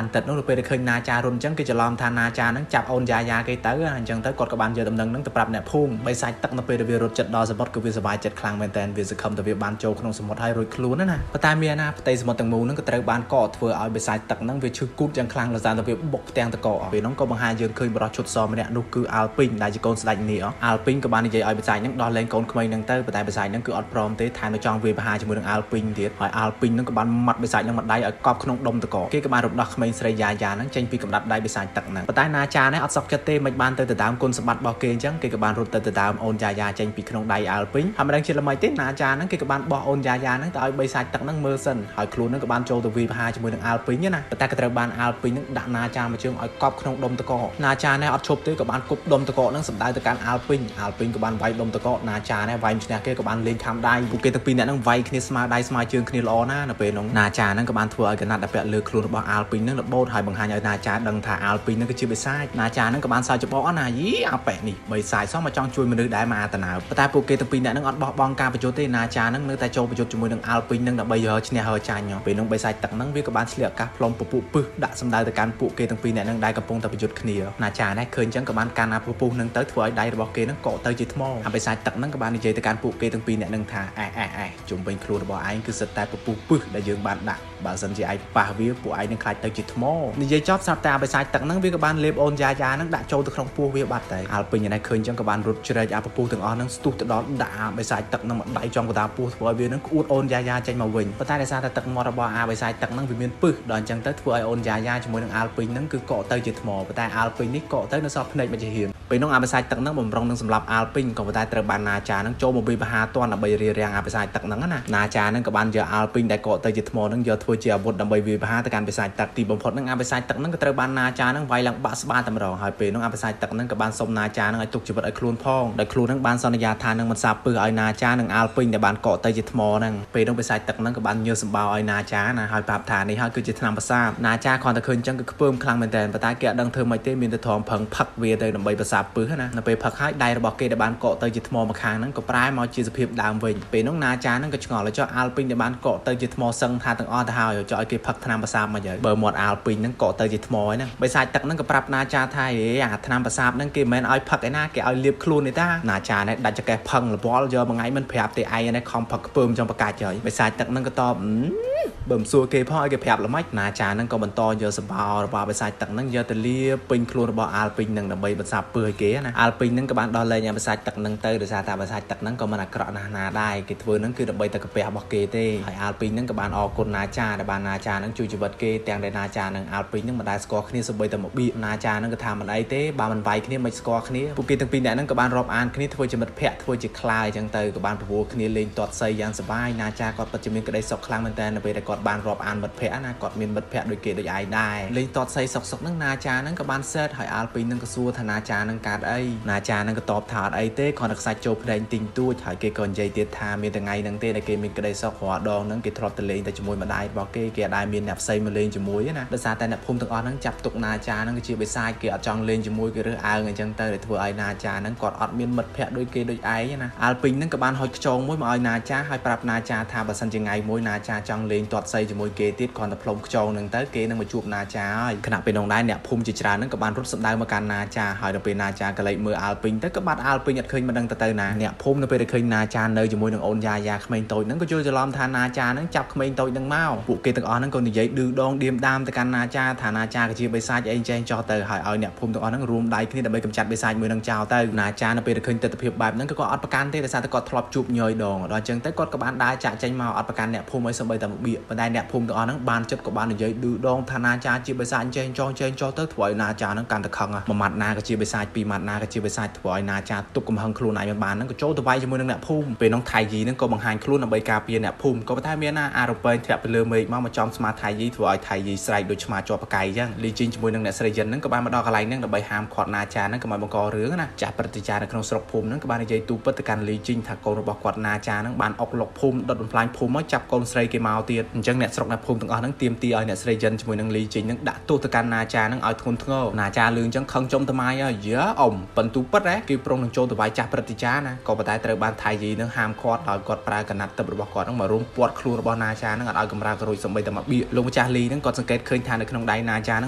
នទឹកនោះទៅពេលដែលឃើញណាចារត់អញ្ចឹងគេច្រឡំថាណាចាហ្នឹងចាប់អូនយ៉ាយ៉ាគេទៅអញ្ចឹងទៅគាត់ក៏បានយកដំណឹងហ្នឹងទៅប្រាប់អ្នកភូមិបិសាចទឹកនៅពេលដែលវារត់ចិត្តដល់សមុទ្រគឺវាសប្បាយចិត្តខ្លាំងមែនតើវាសង្ឃឹមថាវាបានចូលក្នុងសមុទ្រហើយរួចខ្លួនណាប៉ុន្តែមានណាផ្ទៃសមុទ្រទាំងមូលហ្នឹងក៏ត្រូវបានកកធ្វើឲ្យបិសាចទឹកហ្នឹងវាឈឺគូតយ៉ាងខ្លាំងដោយសារតែវាបុកផ្ទាំងតកពេលហ្នឹងក៏បង្ហាញយើងឃើញបរិសុទ្ធឈុតសម្នាក់នោះគឺអាល់ពីងដែលជាកូនស្ដេចនេះអាល់ពីងក៏បាននិយាយឲ្យបិសាចហ្នឹងដោះលែងកូនក្មេងហ្នឹងទៅប៉ុន្តែបិសាចហ្នឹងគឺអត់ព្រមទេថែមនៅចង់វាយប្រហារជាមួយនឹងអាល់ពីងទៀតហើយអាល់ពីងហ្នឹងក៏បានម៉ាត់បិសាចហ្នឹងមួយដៃឲ្យកប់ក្នុងដុំតកគេក៏បានរំដោះក្មេងស្រីយ៉ាយ៉ាហ្នឹងចេញពីកម្ដាប់ដៃបិសាចទឹកហ្នឹងប៉ុន្តែណាចានេះអត់សុខចិត្តទេមិនបានទៅដដើមគុណសម្បត្តិរបស់គេអញ្ចឹងគេក៏បានរត់ទៅដដើមអូនយ៉ាយ៉ាចេញពីក្នុងដៃអាល់ពីងហើយមិនដឹងជាល្មិចទេណាចាហ្នឹងគេក៏បានបោះអូនយ៉ាយ៉ាហ្នឹងទៅឲ្យបិសាចទឹកហ្នឹងមើលសិនហើយខ្លួនហ្នឹងក៏បានចូលទៅវាយប្រហារជាមួយនឹងអាល់ពីងណាប៉ុន្តែក៏ត្រូវបានអាល់ពីងហ្នឹងដាក់ណាចាមួយជើងឲ្យកប់ក្នុងដុំតកណាចានេះអត់ឈប់ទេក៏បានគប់ដុំតកហ្នឹងសម្ដៅទៅកាន់អាល់ពីងអាល់ពីងក៏បានវាយដុំតកណាចានេះវាយឈ្នះគេក៏បានលេងខាំដៃពួកគេទាំងពីរនាក់ហ្នឹងវាយគ្នាស្មើដៃស្មើជើងគ្នាល្អណាស់នៅពេលនោះណាចាហ្នឹងក៏បានធ្វើឲ្យកណាត់ដែលពាក់លើខ្លួនរបស់អាល់ពីងហ្នឹងរបូតហើយបង្ហាញឲ្យណាចាដឹងថាអាល់ពីងហ្នឹងគឺជាបិសាចណាចាហ្នឹងក៏បានសើចច្បកណាយីអាប៉ែនេះបិសាចសោះមកចង់ជួយមនុស្សដែរមកអាតណៅប៉ុន្តែពួកគេទាំងពីរនាក់ហ្នឹងអត់បោះបង់ការប្រយុទ្ធទេណាចាហ្នឹងនៅតែចូលប្រយុទ្ធជាមួយនឹងអាល់ពីងហ្នឹងដើម្បីយកឈ្នះហើយចាញ់ពេលនោះបិសាចទឹកហ្នឹងវាក៏បានឆ្លៀតឱកាសផ្លុំពពុះពឹសដាក់សម្ដៅទៅកាន់ពួកគេទាំងពីរនាក់ហ្នឹងដែលកំពុងតែប្រយុទ្ធគ្នាណាចានេះឃើញអញ្ចឹងក៏បានកាន់អាពពុះហ្នឹងទៅធ្វើឲ្យដៃរបស់គេហ្នឹងកកទៅជាថ្មអាបិសាចទឹកហ្នឹងក៏បាននិយាយទៅកាន់ពួកគេទាំងពីរនាក់ហ្នឹងថាអេអេអេជុំវិញខ្លួនរបស់ឯងគឺសិតតែពពុះពឹសដែលយើងបានដាក់បើសិនជាឯងប៉ះវាពួកឯងនឹងខ្លាចទៅជាថ្មនិយាយចប់ស្រាប់តែអាបិសាចទឹកហ្នឹងវាក៏បានលេបអូនយ៉ាយ៉ាហ្នឹងដាក់ចូលទៅក្នុងពោះវាបាត់ទៅអាល់ពេញនេះឃើញអញ្ចឹងក៏បានរត់ជ្រែកអាពពុះទាំងអស់ហ្នឹងស្ទុះទៅដល់ដាក់អាបិសាចទឹកហ្នឹងមកដៃចំកណ្ដាលពោះធ្វើឲ្យវាហ្នឹងក្អួតអូនយ៉ាយ៉ាចេញមកវិញប៉ុន្តែដោយសារតែទឹកមាត់របស់អាបិសាចទឹកហ្នឹងវាមានពឹសដល់អញ្ចឹងទៅធ្វើឲ្យអូនយ៉ាយ៉ាជាមួយនឹងអាល់ពេញហ្នឹងគឺកកទៅជាថ្មប៉ុន្តែអាល់ពេញនេះកកទៅនៅសល់ភ្នែកមួយជាហៀងពេលនោះអាបិសាចទឹកហ្នឹងបំរុងនឹងសម្លាប់អាល់ពេញក៏ប៉ុន្តែត្រូវបានណាចាហ្នឹងចូលមកវាយប្រហារទាន់ដើម្បីរារាំងអាបិសាចទឹកហ្នឹងណាណាចាហ្នឹងក៏បានយកអាល់ពេញដែលកកទៅជាថ្មហ្នឹងយកធ្វើជាអាវុធដើម្បីវាយប្រហារ ហាទៅកាន់បិសាចទឹកទីបំផុតនឹងអាបិសាចទឹកនឹងក៏ត្រូវបានណាចានឹងវាយឡើងបាក់ស្បាតែម្ដងហើយពេលនោះអាបិសាចទឹកនឹងក៏បានសុំណាចានឹងឲ្យទុកជីវិតឲ្យខ្លួនផងដោយខ្លួននឹងបានសន្យាថានឹងមិនសាបពឹសឲ្យណាចានឹងអាលពេញដែលបានកកទៅជាថ្មហ្នឹងពេលនោះបិសាចទឹកនឹងក៏បានញើសសម្បោឲ្យណាចាណាហើយប្រាប់ថានេះហើយគឺជាថ្នាំប្រសាទណាចាគ្រាន់តែឃើញចឹងគឺខ្ពើមខ្លាំងមែនតើប៉ុន្តែគេអត់ដឹងធ្វើម៉េចទេមានតែទ្រាំផឹងផឹកវាទៅដើម្បីប្រសាទពឹសណានៅពេលផឹកហើយដៃរបស់គេដែលបានកកទៅជាថ្មម្ខាងហ្នឹងក៏ប្រែមកជាសភាពដើមវិញពេលនោះណាចាហ្នឹងក៏ឆ្ងល់ចុះអាលពេញដែលបានកកទៅជាថ្មសឹងថាទាំងអស់ទៅហើយចុះឲ្យគេផឹកថ្នាំប្រសាទមកហើយបើមាត់អាលពេញហ្នឹងកកទៅជាថ្មហ្នឹងបិសាចទឹកហ្នឹងក៏ប្រាប់ណាចាថាហេអាថ្នាំប្រសាទហ្នឹងគេមិនមែនឲ្យផឹកឯណាគេឲ្យលាបខ្លួនទេតាណាចានេះដាច់ចកេះផឹងលវល់យកមួយថ្ងៃមិនប្រាប់ទេឯងនេះខំផឹកខ្ពើមចង់ប្រកាច់ហើយបិសាចទឹកហ្នឹងក៏តបបើមិនសួរគេផងឲ្យគេប្រាប់ល្មិចណាចាហ្នឹងក៏បន្តយកសម្បោរបស់បិសាចទឹកហ្នឹងយកទៅលាបពេញខ្លួនរបស់អាលពេញហ្នឹងដើម្បីបន្សាបពើឲ្យគេណាអាលពេញហ្នឹងក៏បានដោះលែងអាបិសាចទឹកហ្នឹងទៅដោយសារតែបិសាចទឹកហ្នឹងក៏មិនអាក្រក់ណាស់ណាដែរគេធ្វើហ្នឹងគឺដើម្បីតែកាពះរបស់គេទេហើយអាលពេញហ្នឹងក៏បានអរគុណណាចាដែលបានណាចាហ្នឹងជួយជីវិតគេទាំងដែលណាចានិងអាលពេញហ្នឹងមិនដែលស្គាល់គ្នាសូម្បីតែមកបៀកណាចាហ្នឹងក៏ថាមិនអីទេបើមិនវាយគ្នាមិនស្គាល់គ្នាពួកគេទាំងពីរនាក់ហ្នឹងក៏បានរាប់អានគ្នាធ្វើជាមិត្តភក្តិធ្វើជាខ្លាអញ្ចឹងទៅក៏បានប្រពន្ធគ្នាលេងទាត់សីយ៉ាងសប្បាយណាចាគាត់ពិតជាមានក្តីសុខខ្លាំងមែនតើនៅពេលដែលគាត់បានរាប់អានមិត្តភក្តិណាគាត់មានមិត្តភក្តិដូចគេដូចឯងដែរលេងទាត់សីសុកសុកហ្នឹងណាចាហ្នឹងក៏បានសេតហើយអាលពេញហ្នឹងក៏សួរថាណាចាហ្នឹងកើតអីណាចាហ្នឹងក៏តបថាអត់អីទេគ្រាន់តែខ្សាច់ចូលភ្នែកទិញទួចហើយគេក៏និយាយទៀតថាមានថ្ងៃហ្នឹងទេដែលគេមានក្តីសុខរាល់ដងហ្នឹងគេធ្លាប់ទៅលេងតែជាមួយម្ដាយរបស់គេគេអត់ដែលមានអ្នកផ្សេងមកលេងជាមួយណាដោយសារតែអ្នកភូមិទាំងអស់ហ្នឹងចាប់ទុកណាចាហ្នឹងគឺជាបិសាចគេអត់ចង់លេងជាមួយគេរើសអើងអញ្ចឹងទៅដែលធ្វើឲ្យណាចាហ្នឹងគាត់អត់មានមិត្តភក្តិដូចគេដូចឯងណាអាលពេញហ្នឹងក៏បានហុចខ្យងមួយមកឲ្យណាចាហើយប្រាប់ណាចាថាបើសិនជាថ្ងៃមួយណាចាចង់លេងទាត់សីជាមួយគេទៀតគ្រាន់តែផ្លុំខ្យងហ្នឹងទៅគេនឹងមកជួបណាចាហើយខណៈពេលនោះដែរអ្នកភូមិជាច្រើនហ្នឹងក៏បានរត់សម្ដៅមកកាន់ណាចាហើយដល់ពេលណាចាក៏លេចមើលអាលពេញទៅក៏បាត់អាលពេញអត់ឃើញមិនដឹងទៅណាអ្នកភូមិនៅពេលដែលឃើញណាចានៅជាមួយនឹងអូនយ៉ាយ៉ាក្មេងតូចហ្នឹងក៏យល់ច្រឡំថាណាចាហ្នឹងចាប់ក្មេងតូចហ្នឹងមកពួកគេទាំងអស់ហ្នឹងក៏និយាយឌឺដងឌៀមដាមទៅកាន់ណាចាថាណាចាក៏ជាបិសាចអីចេះចោះទៅហើយឲ្យអ្នកភូមិទាំងអស់ហ្នឹងរួមដៃគ្នាដើម្បីកម្ចាត់បិសាចមួយហ្នឹងចោលទៅណាចានៅពេលដែលឃើញទិដ្ឋភាពបែបហ្នឹងក៏គាត់អត់ប្រកាន់ទេដោយសារតែគាត់ធ្លាប់ជួបញយដងដល់អញ្ចឹងទៅគាត់ក៏បានដើរចាក់ចេញមកអត់ប្រកាន់អ្នកភូមិឲ្យសូម្បីតែមួយបៀកប៉ុន្តែអ្នកភូមិទាំងអស់ហ្នឹងបានចិត្តក៏បាននិយាយឌឺដងថាណាចាជាបិសាចចេះចោះចេះចោះទៅធ្វើឲ្យណាចាហ្នឹងកាន់តែខឹងមួយម៉ាត់ណាក៏ជាបិសាចពីរម៉ាត់ណាក៏ជាបិសាចធ្វើឲ្យណាចាទប់កំហឹងខ្លួនឯងមិនបានហ្នឹងក៏ចូលទៅវាយជាមួយនឹងអ្នកភូមិពេលនោះថៃយីហ្នឹងក៏បង្ហាញខ្លួនដើម្បីការពារអ្នកភូមិក៏ប៉ុន្តែមានណាអារ៉ូប៉ែងធ្លាក់ពីលើមេឃមកចំស្មាថៃយីធ្វើឲ្យថៃយីស្រែកដូចឆ្មាជាប់បកាយអញ្ចឹងលីជីងជាមួយនឹងអ្នកស្រីយិនហ្នឹងក៏បានមកដល់កន្លែងហ្នឹងដើម្បីហាមឃាត់ណាចាហ្នឹងកុំឲ្យបង្ករឿងណាចាស់ព្រឹទ្ធាចារ្យនៅក្នុងស្រុកភូមិហ្នឹងក៏បាននិយាយទូពិតទៅកាន់លីជីងថាកូនរបស់គាត់ណាចាហ្នឹងបានអុកលុកភូមិដុតបំផ្លាញភូមិមកចាប់កូនស្រីគេមកទៀតអញ្ចឹងអ្នកស្រុកអ្នកភូមិទាំងអស់ហ្នឹងទាមទារឲ្យអ្នកស្រីយិនជាមួយនឹងលីជីងហ្នឹងដាក់ទោសទៅកាន់ណាចាហ្នឹងឲ្យធ្ងន់ធ្ងរណាចាលឿងអញ្ចឹងខឹងចំតម៉ាយហើយយ៉ាអ៊ំប៉ុន្ទូពិតហ៎គេប្រុងនឹងចូលទៅវាយចាស់ព្រឹទ្ធាចារ្យណាក៏ប៉ុន្តែត្រូវបានថៃយីហ្នឹងហាមឃាត់ដោយគាត់ប្រើកណាត់ទឹករបស់គាត់ហ្នឹងមករុំពាត់ខ្លួនរបស់ណាចាហ្នឹងអត់ឲ្យកម្រើករួចសូម្បីតែមកបៀកលោកម្ចាស់លីហ្នឹងគាត់សង្កេតឃើញថានៅក្នុងដៃណាចាហ្នឹ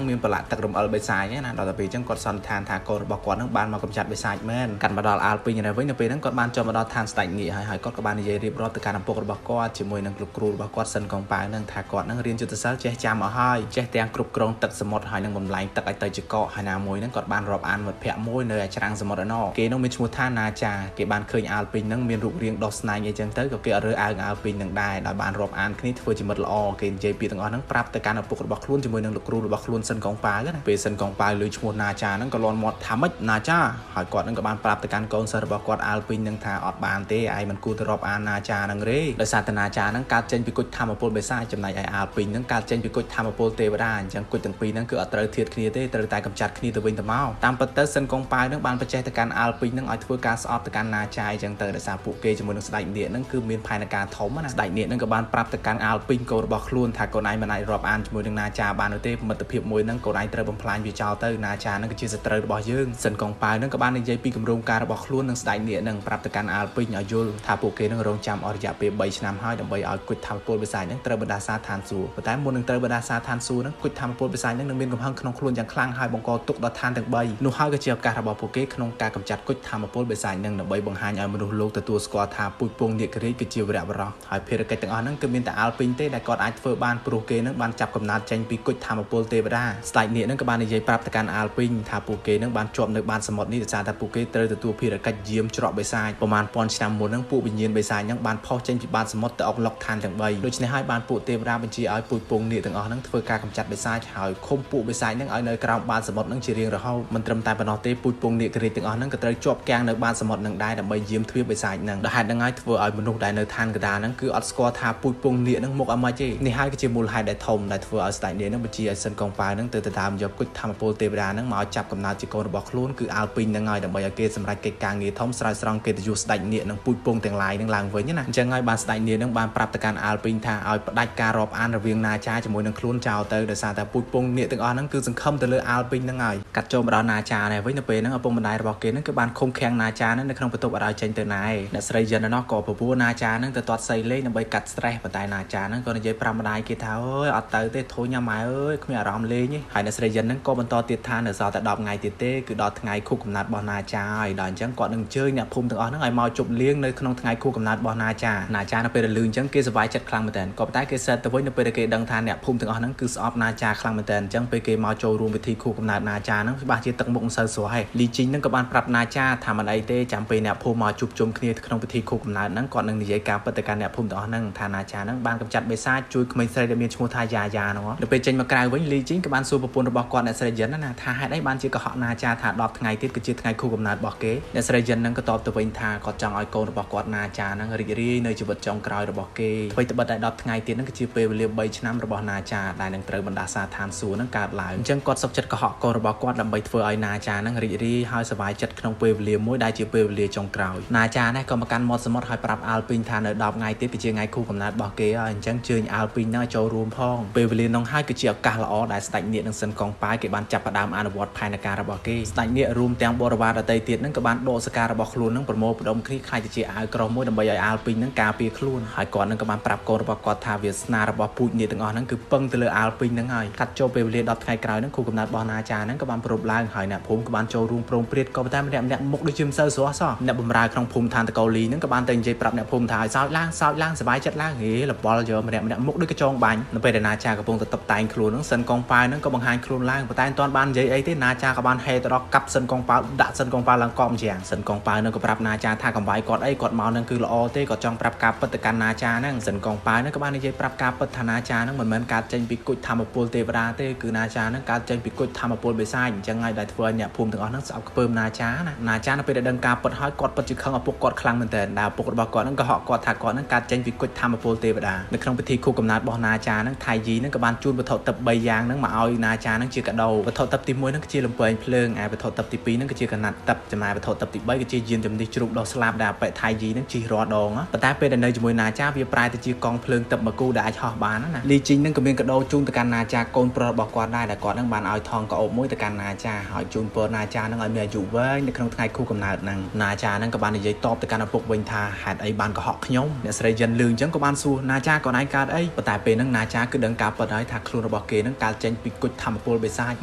ងមានប្រឡាក់ទឹករំអិលបិសាចណាដល់តែពេលអញ្ចឹងគាត់សន្និដ្ឋានថាកូនរបស់គាត់ហ្នឹងបានមកកម្ចាត់បិសាចមែនកាន់មកដល់អាលពេញនេះវិញនៅពេលហ្នឹងគាត់បានចូលមកដល់ឋានស្ដេចនាគហើយគាត់ក៏បាននិយាយរៀបរាប់ទៅកាន់ឪពុករបស់គាត់ជាមួយនឹងលោកគ្រូរបស់គាត់សិនកងប៉ាវហ្នឹងថាគាត់ហ្នឹងរៀនយុទ្ធសាស្ត្រចេះចាំអស់ហើយចេះទាំងគ្រប់គ្រងទឹកសមុទ្រហើយនឹងបំលែងទឹកឲ្យទៅជាកកហើយណាមួយហ្នឹងគាត់បានរាប់អានមិត្តភក្តិមួយនៅឯច្រាំងសមុទ្រឯណោះគេនោះមានឈ្មោះថាណាចាគេបានឃើញអាលពេញហ្នឹងមានរូបរាងដោះស្នែងអីចឹងទៅក៏គេអត់រើអើងអាលពេញហ្នឹងដែរដោយបានរាប់អានគ្នាធ្វើជាមិត្តល្អគេនិយាយពីទាំងអស់ហ្នឹងប្រាប់ទៅកាន់ឪពុករបស់ខ្លួនជាមួយនឹងលោកគ្រូរបស់ខ្លួនសិនកងប៉ាវណាពេលសិនកងប៉ាវលើឈ្មោះណាចាហ្នឹងក៏លន់មាត់ថាម៉េចណាចាហើយគាត់ហ្នឹងក៏បានប្រាប់ទៅកាន់កូនសិស្សរបស់គាត់អាលពេញហ្នឹងថាអត់បានទេឯងមិនគួរទៅរាប់អានណាចាហ្នឹងទេដោយសារតែណាចាហ្នឹងកើតចេញពីគុជធម្មពលបិសាចចំណែកឯអាលពេញហ្នឹងកើតចេញពីគុជធម្មពលទេវតាអញ្ចឹងគុជទាំងពីរហ្នឹងគឺអត់ត្រូវធៀបគ្នាទេត្រូវតែកម្ចាត់គ្នាទៅវិញទៅមកតាមពិតទៅសិនកងប៉ាវហ្នឹងបានបញ្ចេះទៅកាន់អាលពេញហ្នឹងឲ្យធ្វើការស្អប់ទៅកាន់ណាចាអញ្ចឹងទៅដោយសារពួកគេជាមួយនឹងស្ដេចនាគហ្នឹងគឺមានផែនការធំណាស្ដេចនាគហ្នឹងក៏បានប្រាប់ទៅកាន់អាលពេញកូនរបស់ខ្លួនថាកូនឯងមិនអាចរាប់អានជាមួយនឹងណាចាបាននោះទេមិត្តភាពមួយហ្នឹងកូនឯងត្រូវបំផ្លាញវាចោលទៅណាចាហ្នឹងគឺជាសត្រូវរបស់យើងសិនកងប៉ាវហ្នឹងក៏បាននិយាយពីគម្រោងការរបស់ខ្លួននឹងស្ដេចនាគហ្នឹងប្រាប់ទៅកាន់អាលពេញឲ្យយល់ថាពួកគេនឹងរងចាំអស់រយៈពេល3ឆ្នាំហើយដើម្បីឲ្យគុជធម្មពលបិសាចហ្នឹងត្រូវបណ្ដាសាឋានសួគ៌ប៉ុន្តែមុននឹងត្រូវបណ្ដាសាឋានសួគ៌ហ្នឹងគុជធម្មពលបិសាចហ្នឹងនឹងមានកំហឹងក្នុងខ្លួនយ៉ាងខ្លាំងហើយបង្កទុក្ខដល់ឋានទាំង3នោះហើយក៏ជាឱកាសរបស់ពួកគេក្នុងការកម្ចាត់គុជធម្មពលបិសាចហ្នឹងដើម្បីបង្ហាញឲ្យមនុស្សលោកទទួលស្គាល់ថាពូជពងនាគរាជគឺជាវីរបុរសហើយភារកិច្ចទាំងអស់ហ្នឹងគឺមានតែអាលពេញទេដែលគាត់អាចធ្វើបានព្រោះគេហ្នឹងបានចាប់កំណើតចេញពីគុជធម្មពលទេវតាស្ដេចនាគហ្នឹងក៏បាននិយាយប្រាប់ទៅកាន់អាលពេញថាពួកគេហ្នឹងបានជាប់នៅបានសមុទ្រនេះដោយសារតែពួកគេត្រូវទទួលភារកិច្ចយាមច្រកបិសាចប្រមាណពាន់ឆ្នាំមុនហ្នឹងពួកវិញ្ញាណបិសាចហ្នឹងបានផុសចេញពីបាតសមុទ្រទៅអុកឡុកឋានទាំង3ដូច្នេះហើយបាន ពួកទេវតាបញ្ជាឲ្យពូជពងនាគទាំងអស់ហ្នឹងធ្វើការកម្ចាត់បិសាចហើយឃុំពួកបិសាចហ្នឹងឲ្យនៅក្រោមបាតសមុទ្រហ្នឹងជារៀងរហូតមិនត្រឹមតែប៉ុណ្ណោះទេពូជពងនាគរាជទាំងអស់ហ្នឹងក៏ត្រូវជាប់គាំងនៅបាតសមុទ្រហ្នឹងដែរដើម្បីយាមទ្វារបិសាចហ្នឹងដោយហេតុហ្នឹងហើយធ្វើឲ្យមនុស្សដែលនៅឋានកណ្ដាលហ្នឹងគឺអត់ស្គាល់ថាពូជពងនាគហ្នឹងមុខអាម៉េចទេនេះហើយគឺជាមូលហេតុដែលធំដែលធ្វើឲ្យស្ដេចនាគហ្នឹងបញ្ជាឲ្យសិនកងប៉ាវហ្នឹងទៅទៅតាមយកគុជធម្មពលទេវតាហ្នឹងមកឲ្យចាប់កំណើតជាកូនរបស់ខ្លួនគឺអាល់ពីងហ្នឹងហើយដើម្បីឲ្យគេសម្រេចកិច្ចការងារធំស្រោចស្រង់កិត្តិយសស្ដេចនាគនិងពូជពងទាំងឡាយហ្នឹងឡើងវិញណាអញ្ចឹងហើយបានស្ដេចនាគហ្នឹងបានប្រាប់ទៅកាន់អាល់ពីងថាឲ្យផ្ដាច់ការរាប់អានរវាងណាចាជាមួយនឹងខ្លួនចោលទៅដោយសារតែពូជពងនាគទាំងអស់ហ្នឹងគឺសង្ឃឹមទៅលើអាល់ពីងហ្នឹងហើយកាត់ចូលមកដល់ណាចានេះវិញនៅពេលហ្នឹងឪពុកម្ដាយរបស់គេហ្នឹងគឺបានឃុំឃាំងណាចាហ្នឹងនៅក្នុងបន្ទប់អត់ឲ្យចេញទៅណាឯងអ្នកស្រីយិនណោះក៏ពពោះណាចាហ្នឹងទៅទាត់សីលេងដើម្បីកាត់ stress ប៉ុន្តែណាចាហ្នឹងក៏និយាយប្រាប់ម្ដាយគេថាអើយអត់ទៅទេធុញញ៉ាំម៉ែអើយគ្មានអារម្មណ៍លេងទេហើយអ្នកស្រីយិនហ្នឹងក៏បន្តទៀតថានៅសល់តែ10ថ្ងៃទៀតទេគឺដល់ថ្ងៃខួបកំណើតរបស់ណាចាហើយដល់អញ្ចឹងគាត់នឹងអញ្ជើញអ្នកភូមិទាំងអស់ហ្នឹងឲ្យមកជប់លៀងនៅក្នុងថ្ងៃខួបកំណើតរបស់ណាចាណាចានៅពេលដែលលឺអញ្ចឹងគេសប្បាយចិត្តខ្លាំងមែនទែនក៏ប៉ុន្តែគេសេតទៅវិញនៅពេលដែលគេដឹងថាអ្នកភូមិទាំងអស់ហ្នឹងគឺស្អប់ណាចាខ្លាំងមែនទែនអញ្ចឹងពេលគេមកចូលរួមពិធីខួបកំណើតណាចាហ្នឹងច្បាស់ជាទឹកមុខមិនសូវស្រស់ហើយលីជីងហ្នឹងក៏បានប្រាប់ណាចាថាមិនអីទេចាំពេលអ្នកភូមិមកជួបជុំគ្នាក្នុងពិធីខួបកំណើតហ្នឹងគាត់នឹងនិយាយការពិតទៅកាន់អ្នកភូមិទាំងអស់ហ្នឹងថាណាចាហ្នឹងបានកម្ចាត់បេសាចជួយក្មេងស្រីដែលមានឈ្មោះថាយ៉ាយ៉ាហ្នឹងនៅពេលចេញមកក្រៅវិញលីជីងក៏បានសួរប្រពន្ធរបស់គាត់អ្នកស្រីយិនណាថាហេតុអីបានជាកុហកណាចាថា10ថ្ងៃទៀតគឺជាថ្ងៃខួបកំណើតរបស់គេអ្នកស្រីយិនហ្នឹងក៏តបទៅវិញថាគាត់ចង់ឲ្យកូនរបស់គាត់ណាចាហ្នឹងរីករាយនៅជីវិតចុងក្រោយរបស់គេអ្វីត្បិតតែ10ថ្ងៃទៀតហ្នឹងគឺជាពេលវេលា3ឆ្នាំរបស់ណាចាដែលនឹងត្រូវបណ្ដាសាឋានសួគ៌ហ្នឹងកើតឡើងអញ្ចឹងគាត់សុខចិត្តកុហកកូនរបស់គាត់ដើម្បីធ្វើឲ្យណាចាហ្នឹងរីករាយហើយសប្បាយចិត្តក្នុងពេលវេលាមួយដែលជាពេលវេលាចុងក្រោយណាចានេះក៏មកកាន់មាត់សមុទ្រហើយប្រាប់អាល់ពីងថានៅ10ថ្ងៃទៀតគឺជាថ្ងៃខួបកំណើតរបស់គេហើយអញ្ចឹងជើញអាល់ពីងហ្នឹងឲ្យចូលរួមផងពេលវេលានោះហើយគឺជាឱកាសល្អដែលស្ដេចនាគនិងសិនកងប៉ាយគេបានចាប់ផ្ដើមអនុវត្តផែនការរបស់គេស្ដេចនាគរួមទាំងបរិវារដទៃទៀតហ្នឹងក៏បានដកសការរបស់ខ្លួនហ្នឹងប្រមូលផ្ដុំគ្នាខ្លាចទៅជាអាវក្រោះមួយដើម្បីឲ្យអាល់ពីងហ្នឹងការពារខ្លួនហើយគាត់ហ្នឹងក៏បានប្រាប់កូនរបស់គាត់ថាវាសនារបស់ពូជនាគទាំងអស់ហ្នឹងគឺពឹងទៅលើអាល់ពីងហ្នឹងហើយកាត់ចូលពេលវេលា10ថ្ងៃក្រោយហ្នឹងគូកំណើតរបស់ណាចាហ្នឹងក៏បានប្រារព្ធឡើងហើយអ្នកភូមិក៏បានចូលរួមព្រមព្រៀតក៏ប៉ុន្តែម្នាក់ម្នាក់មុខដូចជាមិនសូវស្រស់សោះអ្នកបម្រើក្នុងភូមិឋានតកូលីហ្នឹងក៏បានតែនិយាយប្រាប់អ្នកភូមិថាឲ្យសោចឡើងសោចឡើងសប្បាយចិត្តឡើងហេលបល់យកម្នាក់ម្នាក់មុខដូចកញ្ចងបាញ់នៅពេលដែលណាចាកំពុងតែតុបតែងខ្លួនហ្នឹងសិនកងប៉ាវហ្នឹងក៏បង្ហាញខ្លួនឡើងប៉ុន្តែមិនទាន់បាននិយាយអីទេណាចាក៏បានហេទៅដល់កាប់សិនកងប៉ាវដាក់សិនកងប៉ាវឡើងកប់ជាងសិនកងប៉ាវហ្នឹងក៏ប្រាប់ណាចាថាកំវាយគាត់អីគាត់មកហ្នឹងគឺល្អទេគាត់ចង់ប្រាប់ការពិតទៅកាន់ណាចាហ្នឹងសិនកងប៉ាវហ្នឹងក៏បាននិយាយប្រាប់ការពិតថាណាចាហ្នឹងមិនមែនកើតចេញពីគុជធម្មពលទេវតាទេគឺណាចាហ្នឹងកើតចេញពីគុជធម្មពលបិសាចអញ្ចឹងហើយដែលធ្វើឲ្យអ្នកភូមិទាំងអស់ហ្នឹងស្អប់ខ្ពើមណាចាណាណាចានៅពេលដែលដឹងការពិតហើយគាត់ពិតជាខឹងឪពុកគាត់ខ្លាំងមែនទែនដែលឪពុករបស់គាត់ហ្នឹងក៏ហកគាត់ថាគាត់ហ្នឹងកើតចេញពីគុជធម្មពលទេវតានៅក្នុងពិធីខួបកំណើតរបស់ណាចាហ្នឹងថៃយីហ្នឹងក៏បានជូនវត្ថុទិព្វ3យ៉ាងហ្នឹងមកឲ្យណាចាហ្នឹងជាកាដូវត្ថុទិព្វទី1ហ្នឹងគឺជាលំពែងភ្លើងឯវត្ថុទិព្វទី2ហ្នឹងគឺជាកណាត់ទឹកចំណែកវត្ថុទិព្វទី3គឺជាយានជំនិះជ្រូកដោះស្លាប់ដែលអបិថៃយីហ្នឹងជិះរាល់ដងប៉ុន្តែពេលដែលនៅជាមួយណាចាវាប្រែទៅជាកង់ភ្លើងទឹកមួយគូដែលអាចហោះបានណាលីជីងហ្នឹងក៏មានកាដូជូនទៅកាន់ណាចាកូនប្រុសរបស់គាត់ដែរដែលគាត់ហ្នឹងបានឲ្យថងកោបមួយទៅកាន់ណាចាហើយជូនពរណាចាហ្នឹងឲ្យមានអាយុវែងនៅក្នុងថ្ងៃខួបកំណើតហ្នឹងណាចាហ្នឹងក៏បាននិយាយតបទៅកាន់ឪពុកវិញថាហេតុអីបានកុហកខ្ញុំអ្នកស្រីយិនលឺអញ្ចឹងក៏បានសួរណាចាគាត់ឯងកើតអីប៉ុន្តែពេលហ្នឹងណាចាគឺដឹងការពិតហើយថាខ្លួនរបស់គេហ្នឹងកើតចេញពីគុជធម្មពលបិសាច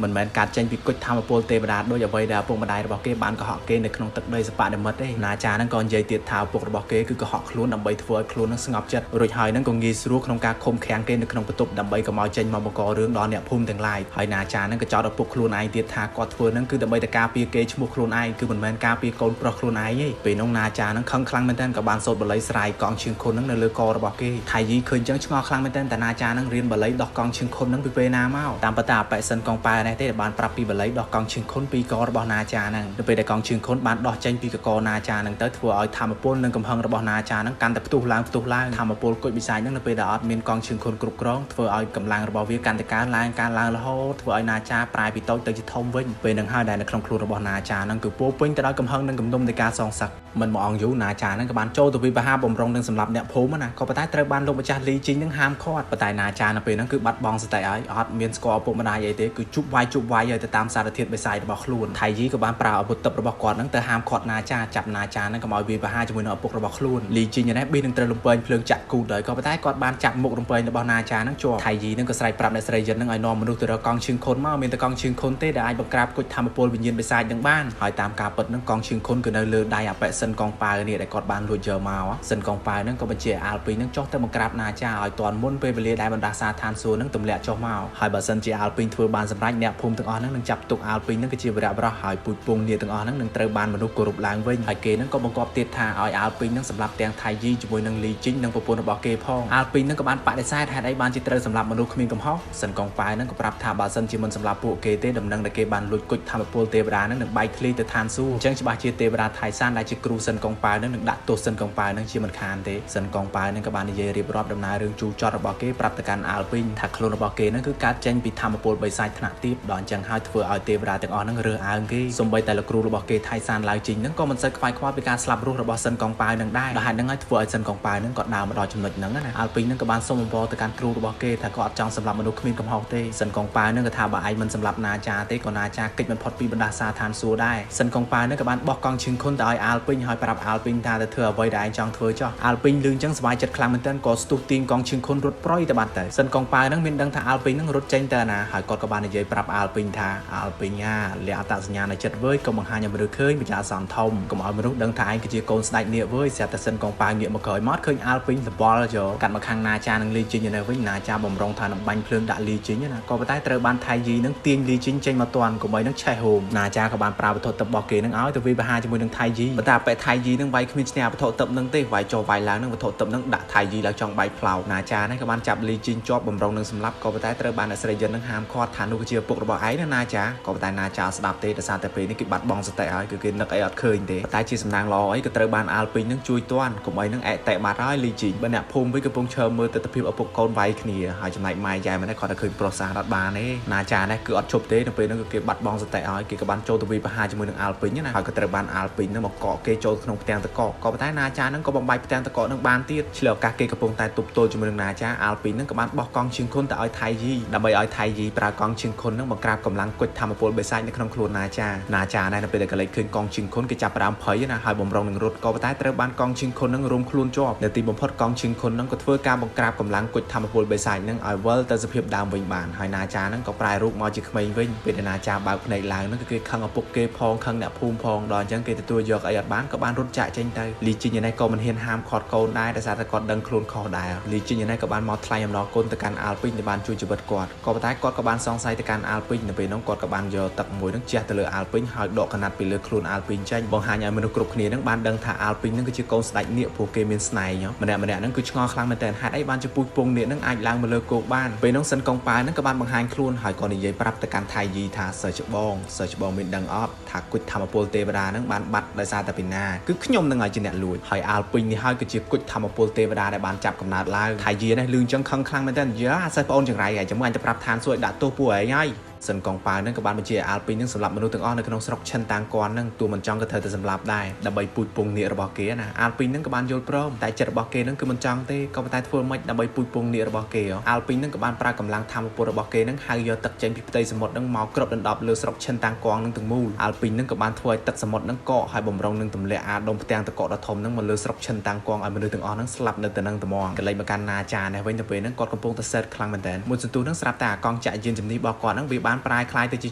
មិនមែនកើតចេញពីគុជធម្មពលទេវតាដូចអ្វីដែលឪពុកម្ដាយរបស់គេបានកុហកគេនៅក្នុងទឹកដីសបនិមិត្តទេណាចាហ្នឹងក៏និយាយទៀតថាឪពុករបស់គេគឺកុហកខ្លួនដើម្បីធ្វើឲ្យខ្លួនហ្នឹងស្ងប់ចិត្តរួចហើយហ្នឹងក៏ងាយស្រួលក្នុងការឃុំឃាំងគេនៅក្នុងបន្ទប់ដើម្បីកុំឲ្យចេញមកបង្ករឿងដល់អ្នកភូមិទាំងឡាយហើយណាចាហ្នឹងក៏ចោទឪពុកខ្លួនឯងទៀតថាគាត់ធ្វើហ្នឹងគឺដើម្បីតែការពារគេឈ្មោះខ្លួនឯងគឺមិនមែនការពារកូនប្រុសខ្លួនឯងទេពេលនោះណាចាហ្នឹងខឹងខ្លាំងមែនទែនក៏បានសូត្របល័យស្រាយកង់ឈៀងខុនហ្នឹងនៅលើករបស់គេថៃយីឃើញចឹងឆ្ងល់ខ្លាំងមែនទែនតាណាចាហ្នឹងរៀនបល័យដោះកង់ឈៀងខុនហ្នឹងពីពេលណាមកតាមពិតតាអបិសិនកងប៉ែនេះទេដែលបានប្រាប់ពីបល័យដោះកង់ឈៀងខុនពីករបស់ណាចាហ្នឹងនៅពេលដែលកង់ឈៀងខុនបានដោះចេញពីកកណាចាហ្នឹងទៅធ្វើឲ្យធម្មពលនិងកំហឹងរបស់ណាចាហ្នឹងកាន់តែផ្ទុះឡើងផ្ទុះឡើងធម្មពលគុជបិសាចហ្នឹងនៅពេលដែលអត់មានកង់ឈៀងខុនគ្រប់គ្រងធ្វើឲ្យកម្លាំងរបស់វាកាន់តែកើនឡើងកើនឡើងរហូតធ្វើឲ្យណាចាប្រែពីតូចទៅជាធំវិញពេលហ្នឹងហើយដែលនៅក្នុងខ្លួនរបស់ណាចាហ្នឹងគឺពោពេញទៅដោយកំហឹងនិងគំនុំនៃការសងសឹកមិនមកអង្គយូរណាចាហ្នឹងក៏បានចូលទៅវិបាហាបំរុងនឹងសម្រាប់អ្នកភូមិណាក៏ប៉ុន្តែត្រូវបានលោកម្ចាស់លីជីងនឹងហាមឃាត់ប៉ុន្តែណាចានៅពេលហ្នឹងគឺបាត់បង់សតិហើយអត់មានស្គាល់ឪពុកម្ដាយអីទេគឺជប់វាយជប់វាយហើយទៅតាមសារធាតុបិសាចរបស់ខ្លួនថៃយីក៏បានប្រើអាវុធទឹករបស់គាត់ហ្នឹងទៅហាមឃាត់ណាចាចាប់ណាចាហ្នឹងកុំឲ្យវាបហាជាមួយនឹងឪពុករបស់ខ្លួនលីជីងនេះប៊ីនឹងត្រូវលំពែងភ្លើងចាក់គូតហើយក៏ប៉ុន្តែគាត់បានចាប់មុខរំពែងរបស់ណាចាហ្នឹងជាប់ថៃយីហ្នឹងក៏ស្រែកប្រាប់អ្នកស្រីយិនហ្នឹងឲ្យនាំមនុស្សទៅរកកង់ឈៀងខុនមកមានតែកង់ឈៀងខុនទេដែលអាចបង្ក្រាបគុជធម្មពលវិញ្ញាណបិសាចនឹងបានហើយតាមការពិតហ្នឹងកង់ឈៀងខុនគឺនៅលើដៃអបិសិនកងប៉ាវនេះដែលគាត់បានលួចយកមកសិនកងប៉ាវហ្នឹងក៏បញ្ជាអាល់ពីងហ្នឹងចុះទៅបង្ក្រាបណាចាឲ្យទាន់មុនពេលវេលាដែលបណ្ដាសាឋានសួគ៌ហ្នឹងទម្លាក់ចុះមកហើយបើសិនជាអាល់ពីងធ្វើបានសម្រេចអ្នកភូមិទាំងអស់ហ្នឹងនឹងចាប់ទុកអាល់ពីងហ្នឹងគឺជាវីរៈបុរសហើយពូជពងនាទាំងអស់ហ្នឹងនឹងត្រូវបានមនុស្សគោរពឡើងវិញហើយគេហ្នឹងក៏បង្គាប់ទៀតថាឲ្យអាល់ពីងហ្នឹងសម្លាប់ទាំងថៃយីជាមួយនឹងលីជីងនិងប្រពន្ធរបស់គេផងអាល់ពីងហ្នឹង នឹងក៏បានបដិសេធហេតុអីបានជាត្រូវសម្លាប់មនុស្សគ្មានកំហុសសិនកងប៉ាវនឹងក៏ប្រាប់ថាបើសិនជាមិនសម្លាប់ពួកគេទេដំណឹងដែលគេបានលួចគុជធម្មពលទេវតានឹងនឹងបែកធ្លាយទៅឋានសួគ៌អញ្ចឹងច្បាស់ជាទេវតាថៃសានដែលជាគ្រូសិនកងប៉ាវនឹងនឹងដាក់ទោសសិនកងប៉ាវនឹងជាមិនខានទេសិនកងប៉ាវនឹងក៏បាននិយាយរៀបរាប់ដំណើររឿងជូរចត់របស់គេប្រាប់ទៅកាន់អាល់ពីងថាខ្លួនរបស់គេនឹងគឺកើតចេញពីធម្មពលបិសាចថ្នាក់ទាបដល់អញ្ចឹងហើយធ្វើឲ្យទេវតាទាំងអស់នឹងរើសអើងគេសូម្បីតែលោកគ្រូរបស់គេថៃសានឡាវជីងនឹងក៏មិនសូវខ្វាយខ្វល់ពីការស្លាប់រស់របស់សិនកងប៉ាវនឹងដែរដល់ហេតុនឹងហើយធ្វើឲ្យសិនកងប៉ាវនឹងក៏ដើរមកដល់ចំណុចហ្នឹងណាអាល់ពីងនឹងក៏បានសុំអង្វរទៅកាន់គ្រូរបស់គេថាក៏អត់ចង់សម្លាប់មនុស្សគ្មានកំហុសទេសិនកងប៉ាវនឹងក៏ថាបើឯងមិនសម្លាប់ណាចាទេក៏ណាចាកិច្ចមិនផុតពីបណ្ដាសាឋានសួគ៌ដែរសិនកងប៉ាវនឹងក៏បានបោះកង់ឈឹងខុនទៅឲ្យអាល់ពីងហើយប្រាប់អាល់ពីងថាទៅធ្វើអ្វីដែលឯងចង់ធ្វើចោះអាល់ពីងលឺអញ្ចឹងសប្បាយចិត្តខ្លាំងមែនទែនក៏ស្ទុះទាញកង់ឈឹងខុនរត់ប្រយទៅបាត់ទៅសិនកងប៉ាវនឹងមានដឹងថាអាល់ពីងនឹងរត់ចេញទៅណាហើយគាត់ក៏បាននិយាយប្រាប់អាល់ពីងថាអាល់ពីងអាលះអត្តសញ្ញាណនៅចិត្តវើយកុំបង្ហាញឲ្យមនុស្សឃើញវិចារសន្នធំកុំឲ្យមនុស្សដឹងថាឯងគឺជាកូនស្ដេចនាគវើយស្រាប់តែសិនកងប៉ាវងាកមកក្រោយមកឃើញអាល់ពីងលបល់យកកាត់មកខាងណាចានឹងលីជីងនៅវិញណាចាបំរុងថានឹងបាញ់ភ្លើងដាក់លីជីងណាក៏ប៉ុន្តែត្រូវបានថៃយីនឹងទាញលីជីងចេញមកតាន់កុំឲ្យនឹងឆេះហូមណាចាក៏បានប្រើវត្ថុទឹករបស់គេនឹងឲ្យទៅវាយប្រហារជាមួយនឹងថៃយីប៉ុន្តែបែថៃយីនឹងវាយគ្មានឈ្នះវត្ថុទឹកនឹងទេវាយចុះវាយឡើងនឹងវត្ថុទឹកនឹងដាក់ថៃយីឡើងចង់បែកផ្លោកណាចានេះក៏បានចាប់លីជីងជាប់បំរុងនឹងសម្លាប់ក៏ប៉ុន្តែត្រូវបានអ្នកស្រីយិននឹងហាមឃាត់ថានោះគឺជាឪពុករបស់ឯងណាណាចាក៏ប៉ុន្តែណាចាស្ដាប់ទេដោយសារតែពេលនេះគេបាត់បង់សតិហើយគឺគេនឹកអីអត់ឃើញទេប៉ុន្តែជាសំណាងល្អអីក៏ត្រូវបានអាល់ពីងនឹងជួយតាន់កុំអីនឹងអេតេបាត់ហើយលីជីងបើអ្នកភូមិវិញកំពុងឈើមើលទស្សនវិជ្ជាឪពុកកូនវាយគ្នាហើយចំណែកម៉ែយ៉ែម្នាក់គាត់តែឃើញប្រុសសាអត់បានទេណាចានេះគឺអត់ឈប់ទេនៅពេលហ្នឹងគឺគេបាត់បង់សតិហើយគេក៏បានចូលទៅវាយប្រហារជាមួយនឹងអាល់ពីងណាហើយក៏ត្រូវបានអាល់ពីងនឹងមកកកគេចូលក្នុងផ្ទាំងតកកក៏ប៉ុន្តែណាចានឹងក៏បំបែកផ្ទាំងតកកនឹងបានទៀតឆ្លៀតឱកាសគេកំពុងតែទប់ទល់ជាមួយនឹងណាចាអាល់ពីងនឹងក៏បានបោះកង់ឈៀងខុនទៅឲ្យថៃយីដើម្បីឲ្យថៃយីប្រើកង់ឈៀងខុននឹងបង្ក្រាបកម្លាំងគុជធម្មពលបិសាចនៅក្នុងខ្លួនណាចាណាចាណែនៅពេលដែលកលេចឃើញកង់ឈៀងខុនគេចាប់ផ្ដើមភ័យណាហើយបំរុងនឹងរត់ក៏ប៉ុន្តែត្រូវបានកង់ឈៀងខុននឹងរុំខ្លួនជាប់នៅទីបំផុតកង់ឈៀងខុននឹងក៏ធ្វើការបង្ក្រាបកម្លាំងគុជធម្មពលបិសាចនឹងឲ្យវិលទៅសភាពដើមវិញបានហើយណាចានឹងក៏ប្រែរូបមកជាក្មេងវិញពេលដែលណាចាបើកភ្នែកឡើងនឹងគឺគេខឹងឪពុកគេផងខឹងអ្នកភូមិផងដល់អញ្ចឹងគេទទួលយកអីអត់បានក៏បានរត់ចាក់ចេញទៅលីជីងនេះក៏មិនហ៊ានហាមឃាត់កូនដែរដោយសារតែគាត់ដឹងខ្លួនខុសដែរលីជីងនេះក៏បានមកថ្លែងអំណរគុណទៅកាន់អាល់ពីងដែលបានជួយជីវិតគាត់ក៏ប៉ុន្តែគាត់ក៏បានសង្ស័យទៅកាន់អាល់ពីងនៅពេលនោះគាត់ក៏បានយកទឹកមួយនឹងជះទៅលើអាល់ពីងហើយដកកណាត់ពីលើខ្លួនអាល់ពីងចេញបង្ហាញឲ្យមនុស្សគ្រប់គ្នានឹងបានដឹងថាអាល់ពីងនឹងគឺជាកូនស្ដេចនាគព្រោះគេមានស្នែងម្នាក់ម្នាក់នឹងគឺឆ្ងល់ខ្លាំងមែនទែនហេតុអីបានជាពូជពងនាគនឹងអាចឡើងមកលើគោកបានពេលនោះសិនកងប៉ាវនឹងក៏បានបង្ហាញខ្លួនហើយក៏និយាយប្រាប់ទៅកាន់ថៃយីថាសិស្សច្បងសិស្សច្បងមានដឹងអត់ថាគុជធម្មពលទេវតានឹងបានបាត់ដោយសារតែពីណាគឺខ្ញុំនឹងឲ្យជាអ្នកលួចហើយអាល់ពីងនេះហើយគឺជាគុជធម្មពលទេវតាដែលបានចាប់កំណើតឡើងថៃយីនេះលឺអញ្ចឹងខឹងខ្លាំងមែនទែនយ៉ាអាសិស្សប្អូនចង្រៃហើយចាំមើលអញទៅប្រាប់ឋានសួគ៌ឲ្យដាក់ទោសពួកឯងហើយសិនកងប៉ាវនឹងក៏បានបញ្ជាឲ្យអាល់ពីងនឹងសម្លាប់មនុស្សទាំងអស់នៅក្នុងស្រុកឈិនតាងគន់នឹងទោះមិនចង់ក៏ត្រូវតែសម្លាប់ដែរដើម្បីពូជពងនាគរបស់គេណាអាល់ពីងនឹងក៏បានយល់ព្រមតែចិត្តរបស់គេនឹងគឺមិនចង់ទេក៏ប៉ុន្តែធ្វើម៉េចដើម្បីពូជពងនាគរបស់គេអាល់ពីងនឹងក៏បានប្រើកម្លាំងធម្មពលរបស់គេនឹងហៅយកទឹកចេញពីផ្ទៃសមុទ្រនឹងមកគ្របដណ្ដប់លើស្រុកឈិនតាងគងនឹងទាំងមូលអាល់ពីងនឹងក៏បានធ្វើឲ្យទឹកសមុទ្រនឹងកកហើយបំរុងនឹងទម្លាក់អាដុំផ្ទាំងតកកដ៏ធំនឹងមកលើស្រុកឈិនតាងគងឲ្យមនុស្សទាំងអស់នឹងស្លាប់នៅទៅនឹងត្មងកលេចមកកាន់ណាចានេះវិញទៅពេលហ្នឹងគាត់កំពុងតែសេតខ្លាំងមែនតើមួយសន្ទុះនឹងស្រាប់តែអាកង់ចាក់យានជំនិះរបស់គាត់នឹងវាបានប្រែក្លាយទៅជា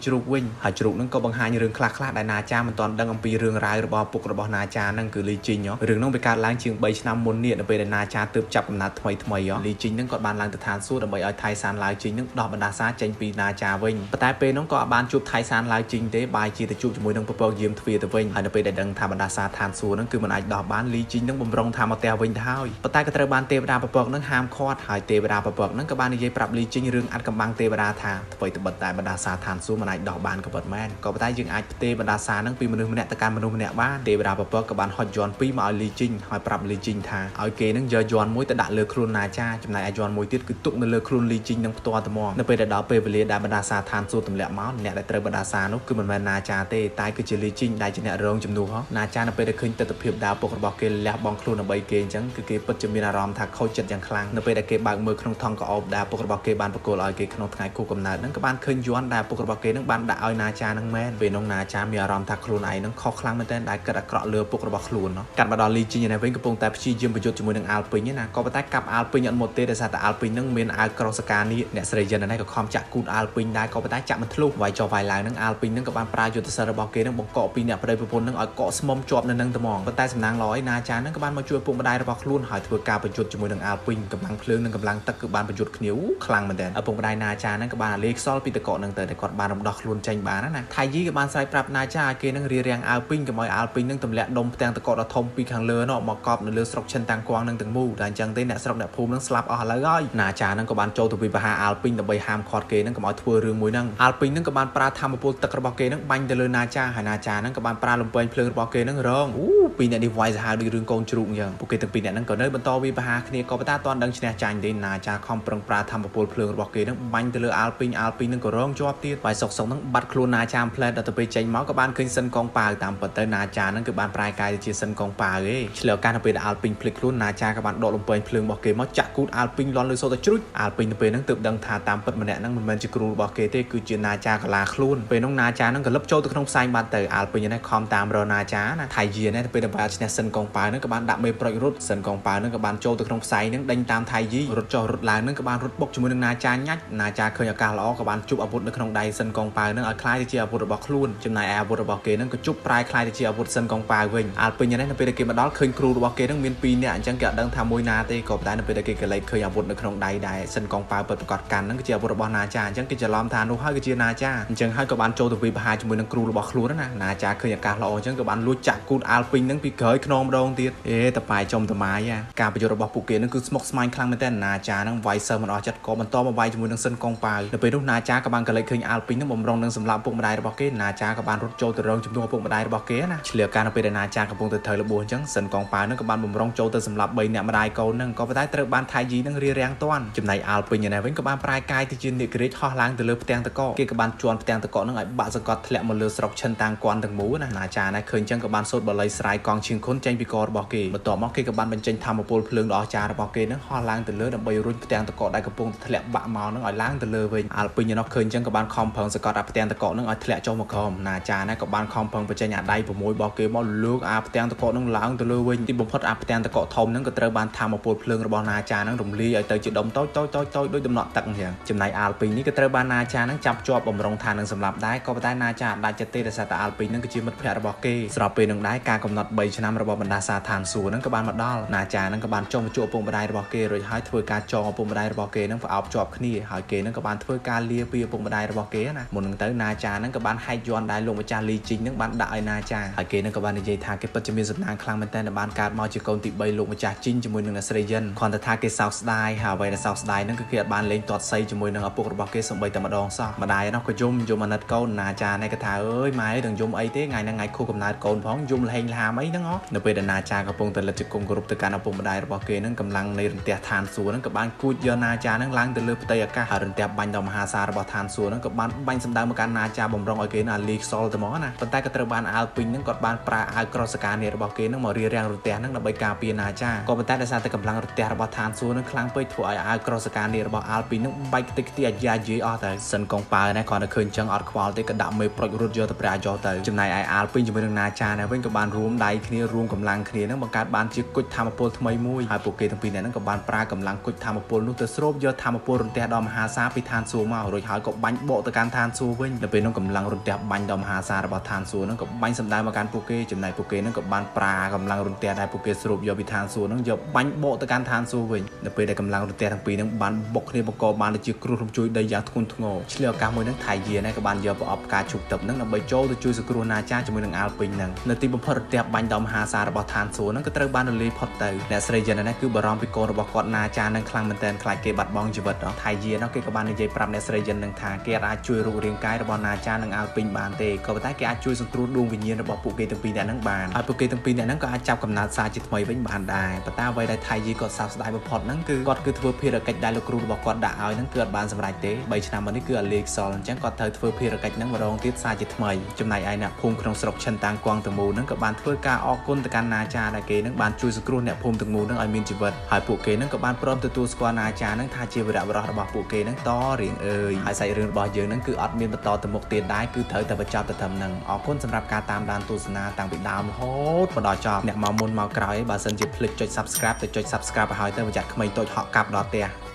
ជ្រូកវិញហើយជ្រូកនឹងក៏បង្ហាញរឿងខ្លះៗដែលណាចាមិនទាន់ដឹងអំពីរឿងរ៉ាវរបស់ឪពុករបស់ណាចានឹងគឺលីជីងរឿងនោះវាកើតឡើងជាង3ឆ្នាំមុននេះនៅពេលដែលណាចាទើបចាប់កំណើតថ្មីថ្មីលីជីងនឹងគាត់បានឡើងទៅឋានសួគ៌ដើម្បីឲ្យថៃសានឡាវជីងនឹងដោះបណ្ដាសាចេញពីណាចាវិញប៉ុន្តែពេលនោះក៏អត់បានជួបថៃសានឡាវជីងទេបែរជាទៅជួបជាមួយនឹងពពកយាមទ្វារទៅវិញហើយនៅពេលដែលដឹងថាបណ្ដាសាឋានសួគ៌នឹងគឺមិនអាចដោះបានលីជីងនឹងបំរុងថាមកផ្ទះវិញទៅហើយប៉ុន្តែក៏ត្រូវបានទេវតាពពកនឹងហាមឃាត់ហើយទេវតាពពកនឹងក៏បាននិយាយប្រាប់លីជីងរឿងអាត់កំបាំងទេវតាថាអ្វីត្បិតតែបណ្ដាសាឋានសួគ៌មិនអាចដោះបានក៏ពិតមែនក៏ប៉ុន្តែយើងអាចផ្ទេរបណ្ដាសានឹងពីមនុស្សម្នាក់ទៅកាន់មនុស្សម្នាក់បានទេវតាពពកក៏បានហុចយ័ន្តពីរមកឲ្យលីជីងហើយប្រាប់លីជីងថាឲ្យគេនឹងយកយ័ន្តមួយទៅដាក់លើខ្លួនណាចាចំណែកឯយ័ន្តមួយទៀតគឺទុកនៅលើខ្លួនលីជីងនឹងផ្ទាល់ត្មងនៅពេលដែលដល់ពេលវេលាដែលបណ្ដាសាឋានសួគ៌ទម្លាក់មកអ្នកដែលត្រូវបណ្ដាសានោះគឺមិនមែនណាចាទេតែគឺជាលីជីងដែលជាអ្នករងជំនួសហ៎ណាចានៅពេលដែលឃើញទិដ្ឋភាពដាវពុករបស់គេលះបង់ខ្លួនដើម្បីគេអញ្ចឹងគឺគេពិតជាមានអារម្មណ៍ថាខូចចិត្តយ៉ាងខ្លាំងនៅពេលដែលគេបើកមើលក្នុងថង់ក្អោបដែលពុករបស់គេបានប្រគល់ឲ្យគេក្នុងថ្ងៃខួបកំណើតហ្នឹងក៏បានឃើញយ័ន្តដែលពុករបស់គេនឹងបានដាក់ឲ្យណាចានឹងមែនពេលនោះណាចាមានអារម្មណ៍ថាខ្លួនឯងនឹងខុសខ្លាំងមែនទែនដែលគិតអាក្រក់លើពុករបស់ខ្លួនកាត់មកដល់លីជីងឯនេះវិញកំពុងតែព្យាយាមប្រយុទ្ធជាមួយនឹងអាល់ពីងណាក៏ប៉ុន្តែកាប់អាល់ពីងអត់មុតទេដោយសារតែអាល់ពីងនឹងមានអាវក្រោះសកានេះអ្នកស្រីយិននេះក៏ខំចាក់គូតអាល់ពីងដែរក៏ប៉ុន្តែចាក់មិនធ្លុះវាយចុះវាយឡើងនឹងអាល់ពីងនឹងក៏បានប្រើយុទ្ធសាស្ត្ររបស់គេនឹងបង្កក់ពីអ្នកប្តីប្រពន្ធនឹងឲ្យកកស្មុំជាប់នៅនឹងត្មងប៉ុន្តែសំណាងល្អឯណាចានឹងក៏បានមកជួយឪពុកម្ដាយរបស់ខ្លួនហើយធ្វើការប្រយុទ្ធជាមួយនឹងអាល់ពីងកម្លាំងភ្លើងនិងកម្លាំងទឹកគឺបានប្រយុទ្ធគ្នាខ្លាំងមែនទែនឪពុកម្ដាយណាចានឹងក៏បានអាលេខ្សលពីតកក ហ្នឹងទៅតែគាត់បានរំដោះខ្លួនចេញបានណាថៃយីក៏បានស្រែកប្រាប់ណាចាឲ្យគេនឹងរៀបរៀងអាវពីងកុំឲ្យអាវពីងនឹងទម្លាក់ដុំផ្ទាំងតកកដ៏ធំពីខាងលើនោះមកកប់នៅលើស្រុកឈិនតាំងគួងនឹងទាំងមូលតែអញ្ចឹងទេអ្នកស្រុកអ្នកភូមិនឹងស្លាប់អស់ឥឡូវហើយណាចានឹងក៏បានចូលទៅវិវហាអាល់ពីងដើម្បីហាមឃាត់គេនឹងកុំឲ្យធ្វើរឿងមួយហ្នឹងអាល់ពីងនឹងក៏បានប្រើធម្មពលទឹករបស់គេនឹងបាញ់ទៅលើណាចាហើយណាចានឹងក៏បានប្រើលំពេងភ្លើងរបស់គេនឹងរងអូពីរអ្នកនេះវាយសាហាវដូចរឿងកូនជ្រូកអញ្ចឹងពួកគេទាំងពីរអ្នកហ្នឹងក៏នៅបន្តវិវហាគ្នាក៏ប៉ុន្តែអត់ទាន់ដឹងឈ្នះចាញ់ទេណាចាខំប្រឹងប្រើធម្មពលភ្លើងរបស់គេនឹងបាញ់ទៅលើអាល់ពីងអាល់ពីងនឹងក៏រងជាប់ទៀតបាយសុកសុកនឹងបាត់ខ្លួនណាចាផ្លែតដល់ទៅពេលចេញមកក៏បានឃើញសិនកងប៉ាវតាមពិតទៅណាចានឹងគឺបានប្រែកាយទៅជាសិនកងប៉ាវឯងឆ្លៀវកាសនៅពេលដែលអាល់ពីងភ្លេចខ្លួនណាចាក៏បានដកលំពេងភ្លើងរបស់គេមកចាក់គូតអាល់ពីងលន់លើសូត្រជ្រុចអាល់ពីងទៅពេលហ្នឹងទើបដឹងថាតាមពិតម្នាក់ហ្នឹងមិនមែនជាគ្រូរបស់គេទេគឺជាណាចាកាឡាខ្លួនពេលហ្នឹងណាចាហ្នឹងក៏លឹបចូលទៅក្នុងផ្សែងបាត់ទៅអាល់ពីងនេះខំតាមរណាចាណាថៃយានេះទៅពេលដែលឈ្នះសិនកងប៉ាវហ្នឹងក៏បានដាក់មេប្រុចរត់សិនកងប៉ាវហ្នឹងក៏បានចូលទៅក្នុងផ្សែងហ្នឹងដេញតាមថៃយីរត់ចុះរត់ឡើងហ្នឹងក៏បានរត់បុកជាមួយនឹងណាចាញាច់ណាចាឃើញឱកាសល្អក៏បានជប់អាវុធនៅក្នុងដៃសិនកងប៉ាវហ្នឹងឲ្យคล้ายទៅជាអាវុធរបស់ខ្លួនចំណែកឯអាវុធរបស់គេហ្នឹងក៏ជប់ប្រែคล้ายទៅជាអាវុធសិនកងប៉ាវវិញអាល់ពេញនេះនៅពេលដែលគេមកដល់ឃើញគ្រូរបស់គេហ្នឹងមាន2នាក់អញ្ចឹងគេអត់ដឹងថាមួយណាទេក៏ប៉ុន្តែនៅពេលដែលគេកលេចឃើញអាវុធនៅក្នុងដៃដែរសិនកងប៉ាវពិតប្រាកដកាន់ហ្នឹងគឺជាអាវុធរបស់ណាចាអញ្ចឹងគេច្រឡំថានោះហើយគឺជាណាចាអញ្ចឹងហើយក៏បានចូលទៅវិភាជាមួយនឹងគ្រូរបស់ខ្លួនណាណាចាឃើញឱកាសល្អអញ្ចឹងក៏បានលួចចាក់គូតអាល់ពេញហ្នឹងពីក្រោយខ្នងម្ដងទៀតអេតប៉ែចំតម៉ាយការប្រយុទ្ធរបស់ពួកគេហ្នឹងគឺស្មុគស្មាញខ្លាំងមែនតើណាចាហ្នឹងវាយសើមិនអស់ចិត្តក៏បន្តមកវាយជាមួយនឹងសិនកងប៉ាវនៅពេលនោះណាចាក៏បានកលេចឃើញអាល់ពេញហ្នឹងបំរុងនឹងសម្លាប់ពុកម្ដាយរបស់គេណាចាក៏បានរត់ចូលទៅរងជំនួសឪពុកម្ដាយរបស់គេណាឆ្លៀវកាលនៅពេលដែលណាចាកំពុងទៅត្រូវរបួសអញ្ចឹងសិនកងប៉ាវហ្នឹងក៏បានបំរុងចូលទៅសម្លាប់3អ្នកម្ដាយកូនហ្នឹងក៏ប៉ុន្តែត្រូវបានថៃយីហ្នឹងរារាំងទាន់ចំណែកអាល់ពេញឯនេះវិញក៏បានប្រែកាយទៅជានាគរាជហោះឡើងទៅលើផ្ទាំងតកគេក៏បានជន់ផ្ទាំងតកហ្នឹងឲ្យបាក់សង្កត់ធ្លាក់មកលើស្រុកឈិនតាំងគន់ទាំងមូលណាណាចាណាឃើញអញ្ចឹងក៏បានសូត្របល័យស្រាយកងឈៀងខុនចេញពីករបស់គេបន្ទាប់មកគេក៏បានបញ្ចេញធម្មពលភ្លើងដ៏អស្ចារ្យរបស់គេហ្នឹងហោះឡើងទៅលើដើម្បីរុញផ្ទាំងតកដែលកំពុងធ្លាក់បាក់មកហ្នឹងឲ្យឡើងទៅលើវិញអាល់ពេញឯនោះឃើញអញ្ចឹងក៏បានខំប្រឹងសង្កត់អាផ្ទាំងតកហ្នឹងឲ្យធ្លាក់ចុះមកក្រោមណាចាណាក៏បានខំប្រឹងបញ្ចេញអាដៃ6របស់គេមកលើកអាផ្ទាំងតកហ្នឹងឡើងទៅលើវិញទីបំផុតអាផ្ទាំងតកធំហ្នឹងក៏ត្រូវបានធម្មពលភ្លើងរបស់ណាចាហ្នឹងរំលាយឲ្យទៅជាដុំតូចតូចតូចតូចដូចដំណក់ទឹកអញ្ចឹងចំណែកអាល់ពេញនេះក៏ត្រូវបានណាចាហ្នឹងចាប់ជាប់បំរុងថានឹងសម្លាប់ដែរក៏ប៉ុន្តែណាចាដាច់ចិត្តទេដោយសារតែអាល់ពេញហ្នឹងគឺជាមិត្តភក្តិរបស់គេស្របពេលនឹងដែរការកំណត់3ឆ្នាំរបស់បណ្ដាសាឋានសួគ៌ហ្នឹងក៏បានមកដល់ណាចាហ្នឹងក៏បានចុះមកជួបឪពុកម្ដាយរបស់គេរួចហើយធ្វើការចងឪពុកម្ដាយរបស់គេហ្នឹងផ្អោបជាប់គ្នាហើយគេហ្នឹងក៏បានធ្វើការលាពីឪពុកម្ដាយរបស់គេណាមុនហ្នឹងទៅណាចាហ្នឹងក៏បានហែកយន់ដែរលោកម្ចាស់លីជីងហ្នឹងបានដាក់ឲ្យណាចាហើយគេហ្នឹងក៏បាននិយាយថាគេពិតជាមានសំណាងខ្លាំងមែនទែនដែលបានកើតមកជាកូនទី3លោកម្ចាស់ជីងជាមួយនឹងអ្នកស្រីយិនគ្រាន់តែថាគេសោកស្ដាយហើយអ្វីដែលសោកស្ដាយហ្នឹងគឺគេអត់បានលេងទាត់សីជាមួយនឹងឪពុករបស់គេសូម្បីតែម្ដងសោះម្ដាយនោះក៏យំយំអាណិតកូនណាចានេះក៏ថាអើយម៉ែនឹងយំអីទេថ្ងៃហ្នឹងថ្ងៃខួបកំណើតកូនផងយំលហេងលហាមអីហ្នឹងហ៎នៅពេលដែលណាចាកំពុងតែលិតជង្គង់គោរពទៅកាន់ឪពុកម្ដាយរបស់គេហ្នឹងកម្លាំងនៃរន្ទះឋានសួគ៌ហ្នឹងក៏បានគួចយកណាចាហ្នឹងឡើងទៅលើផ្ទៃអាកាសហើយរន្ទះបាញ់ដល់មហាសាលរបស់ឋានសួគ៌ហ្នឹងក៏បានបាញ់សម្ដៅមកកាន់ណាចាបំរុងឲ្យគេណាលីខ្សលទៅហ្មងណាប៉ុន្តែក៏ត្រូវបានអាល់ពេញហ្នឹងគាត់បានប្រើអាវក្រសកានេះរបស់គេហ្នឹងមករារាំងរន្ទះហ្នឹងដើម្បីការពារណាចាក៏ប៉ុន្តែដោយសារតែកម្លាំងរន្ទះរបស់ឋានសួគ៌ហ្នឹងខ្លាំងពេកធ្វើឲ្យអាវក្រសកានេះរបស់អាល់ពេញហ្នឹងបែកខ្ទេចខ្ទីអាយ៉ាយីអស់ទៅសិនកងប៉ាវណាគាត់តែឃើញចឹងអត់ខ្វល់ទេក៏ដាក់មេប្រុចរត់យកទៅព្រះយកទៅចំណែកឯអាល់ពេញជាមួយនឹងណាចានេះវិញក៏បានរួមដៃគ្នារួមកម្លាំងគ្នាហ្នឹងបង្កើតបានជាគុជធម្មពលថ្មីមួយហើយពួកគេទាំងពីរនាក់ហ្នឹងក៏បានប្រើកម្លាំងគុជធម្មពលនោះទៅស្រូបយកធម្មពលរន្ទះដ៏មហាសាលពីឋានសួគ៌មករួចហើយក៏បាញ់បកទៅកាន់ឋានសួគ៌វិញនៅពេលនោះកម្លាំងរន្ទះបាញ់ដ៏មហាសាលរបស់ឋានសួគ៌ហ្នឹងក៏បាញ់សម្ដៅមកកាន់ពួកគេចំណែកពួកគេហ្នឹងក៏បានប្រើកម្លាំងរន្ទះដែលពួកគេស្រូបយកពីឋានសួគ៌ហ្នឹងយកបាញ់បកទៅកាន់ឋានសួគ៌វិញនៅពេលដែលកម្លាំងរន្ទះទាំងពីរហ្នឹងបានបុកគ្នាបង្កបានទៅជាគ្រោះរំជួយដីយ៉ាងធ្ងន់ធ្ងរឆ្លៀវឱកាសមួយហ្នឹងថៃយានេះក៏បានយកប្រអប់ផ្កាឈូកទឹកហ្នឹងដើម្បីចូលទៅជួយសង្គ្រោះណាចាជាមួយនឹងអាល់ពេញហ្នឹងនៅទីបំផុតរន្ទះបាញ់ដ៏មហាសាលរបស់ឋានសួគ៌ហ្នឹងក៏ត្រូវបានរលាយផុតទៅអ្នកស្រីយិននេះគឺបារម្ភពីកូនរបស់គាត់ណាចានឹងខ្លាំងមែនទែនខ្លាចគេបាត់បង់ជីវិតថៃយានោះគេក៏បាននិយាយប្រាប់អ្នកស្រីយិននឹងថាគេអាចជួយរូបរាងកាយរបស់ណាចានិងអាល់ពេញបានទេក៏ប៉ុន្តែគេអាចជួយសង្គ្រោះដួងវិញ្ញាណរបស់ពួកគេទាំងពីរនាក់ហ្នឹងបានហើយពួកគេទាំងពីរនាក់ហ្នឹងក៏អាចចាប់កំណើតសារជាថ្មីវិញបានដែរប៉ុន្តែអ្វីដែលថៃយីគាត់សោកស្ដាយបំផុតហ្នឹងគឺគាត់គឺធ្វើភារកិច្ចដែលលោកគ្រូរបស់គាត់ដាក់ឲ្យហ្នឹងគឺអត់បានសម្រេចទេ3ឆ្នាំមកនេះគឺអលេខសល់អញ្ចឹងគាត់ត្រូវធ្វើភារកិច្ចហ្នឹងម្ដងទៀតសារជាថ្មីចំណែកឯអ្នកភូមិក្នុងស្រុកឈិនតាំងគួងទាំងមូលហ្នឹងក៏បានធ្វើការអរគុណទៅកាន់ណាចាដែលគេហ្នឹងបានជួយសង្គ្រោះអ្នកភូមិទាំងមូលហ្នឹងឲ្យមានជីវិតហើយពួកគេហ្នឹងក៏បានព្រមទទួលស្គាល់ណាចាហ្នឹងថាជាវីរបុរសរបស់ពួកគេហ្នឹងតរៀងអើយហើយសាច់រឿងរបស់យើងហ្នឹងគឺអត់មានបន្តទៅមុខទៀតដែរគឺត្រូវតែបញ្ចប់ទៅត្រឹមហ្នឹងអរគុណសម្រាប់ការតាមដានទស្សនាតាំងពីដើមរហូតមកដល់ចប់អ្នកមកមុនមកក្រោយបើសិនជាភ្លេចចុច Subscribe ទៅចុច Subscribe ឲ្យហើយទៅប្រយ័ត្នក្មេងតូចហក់កាប់ដល់ផ្ទះ។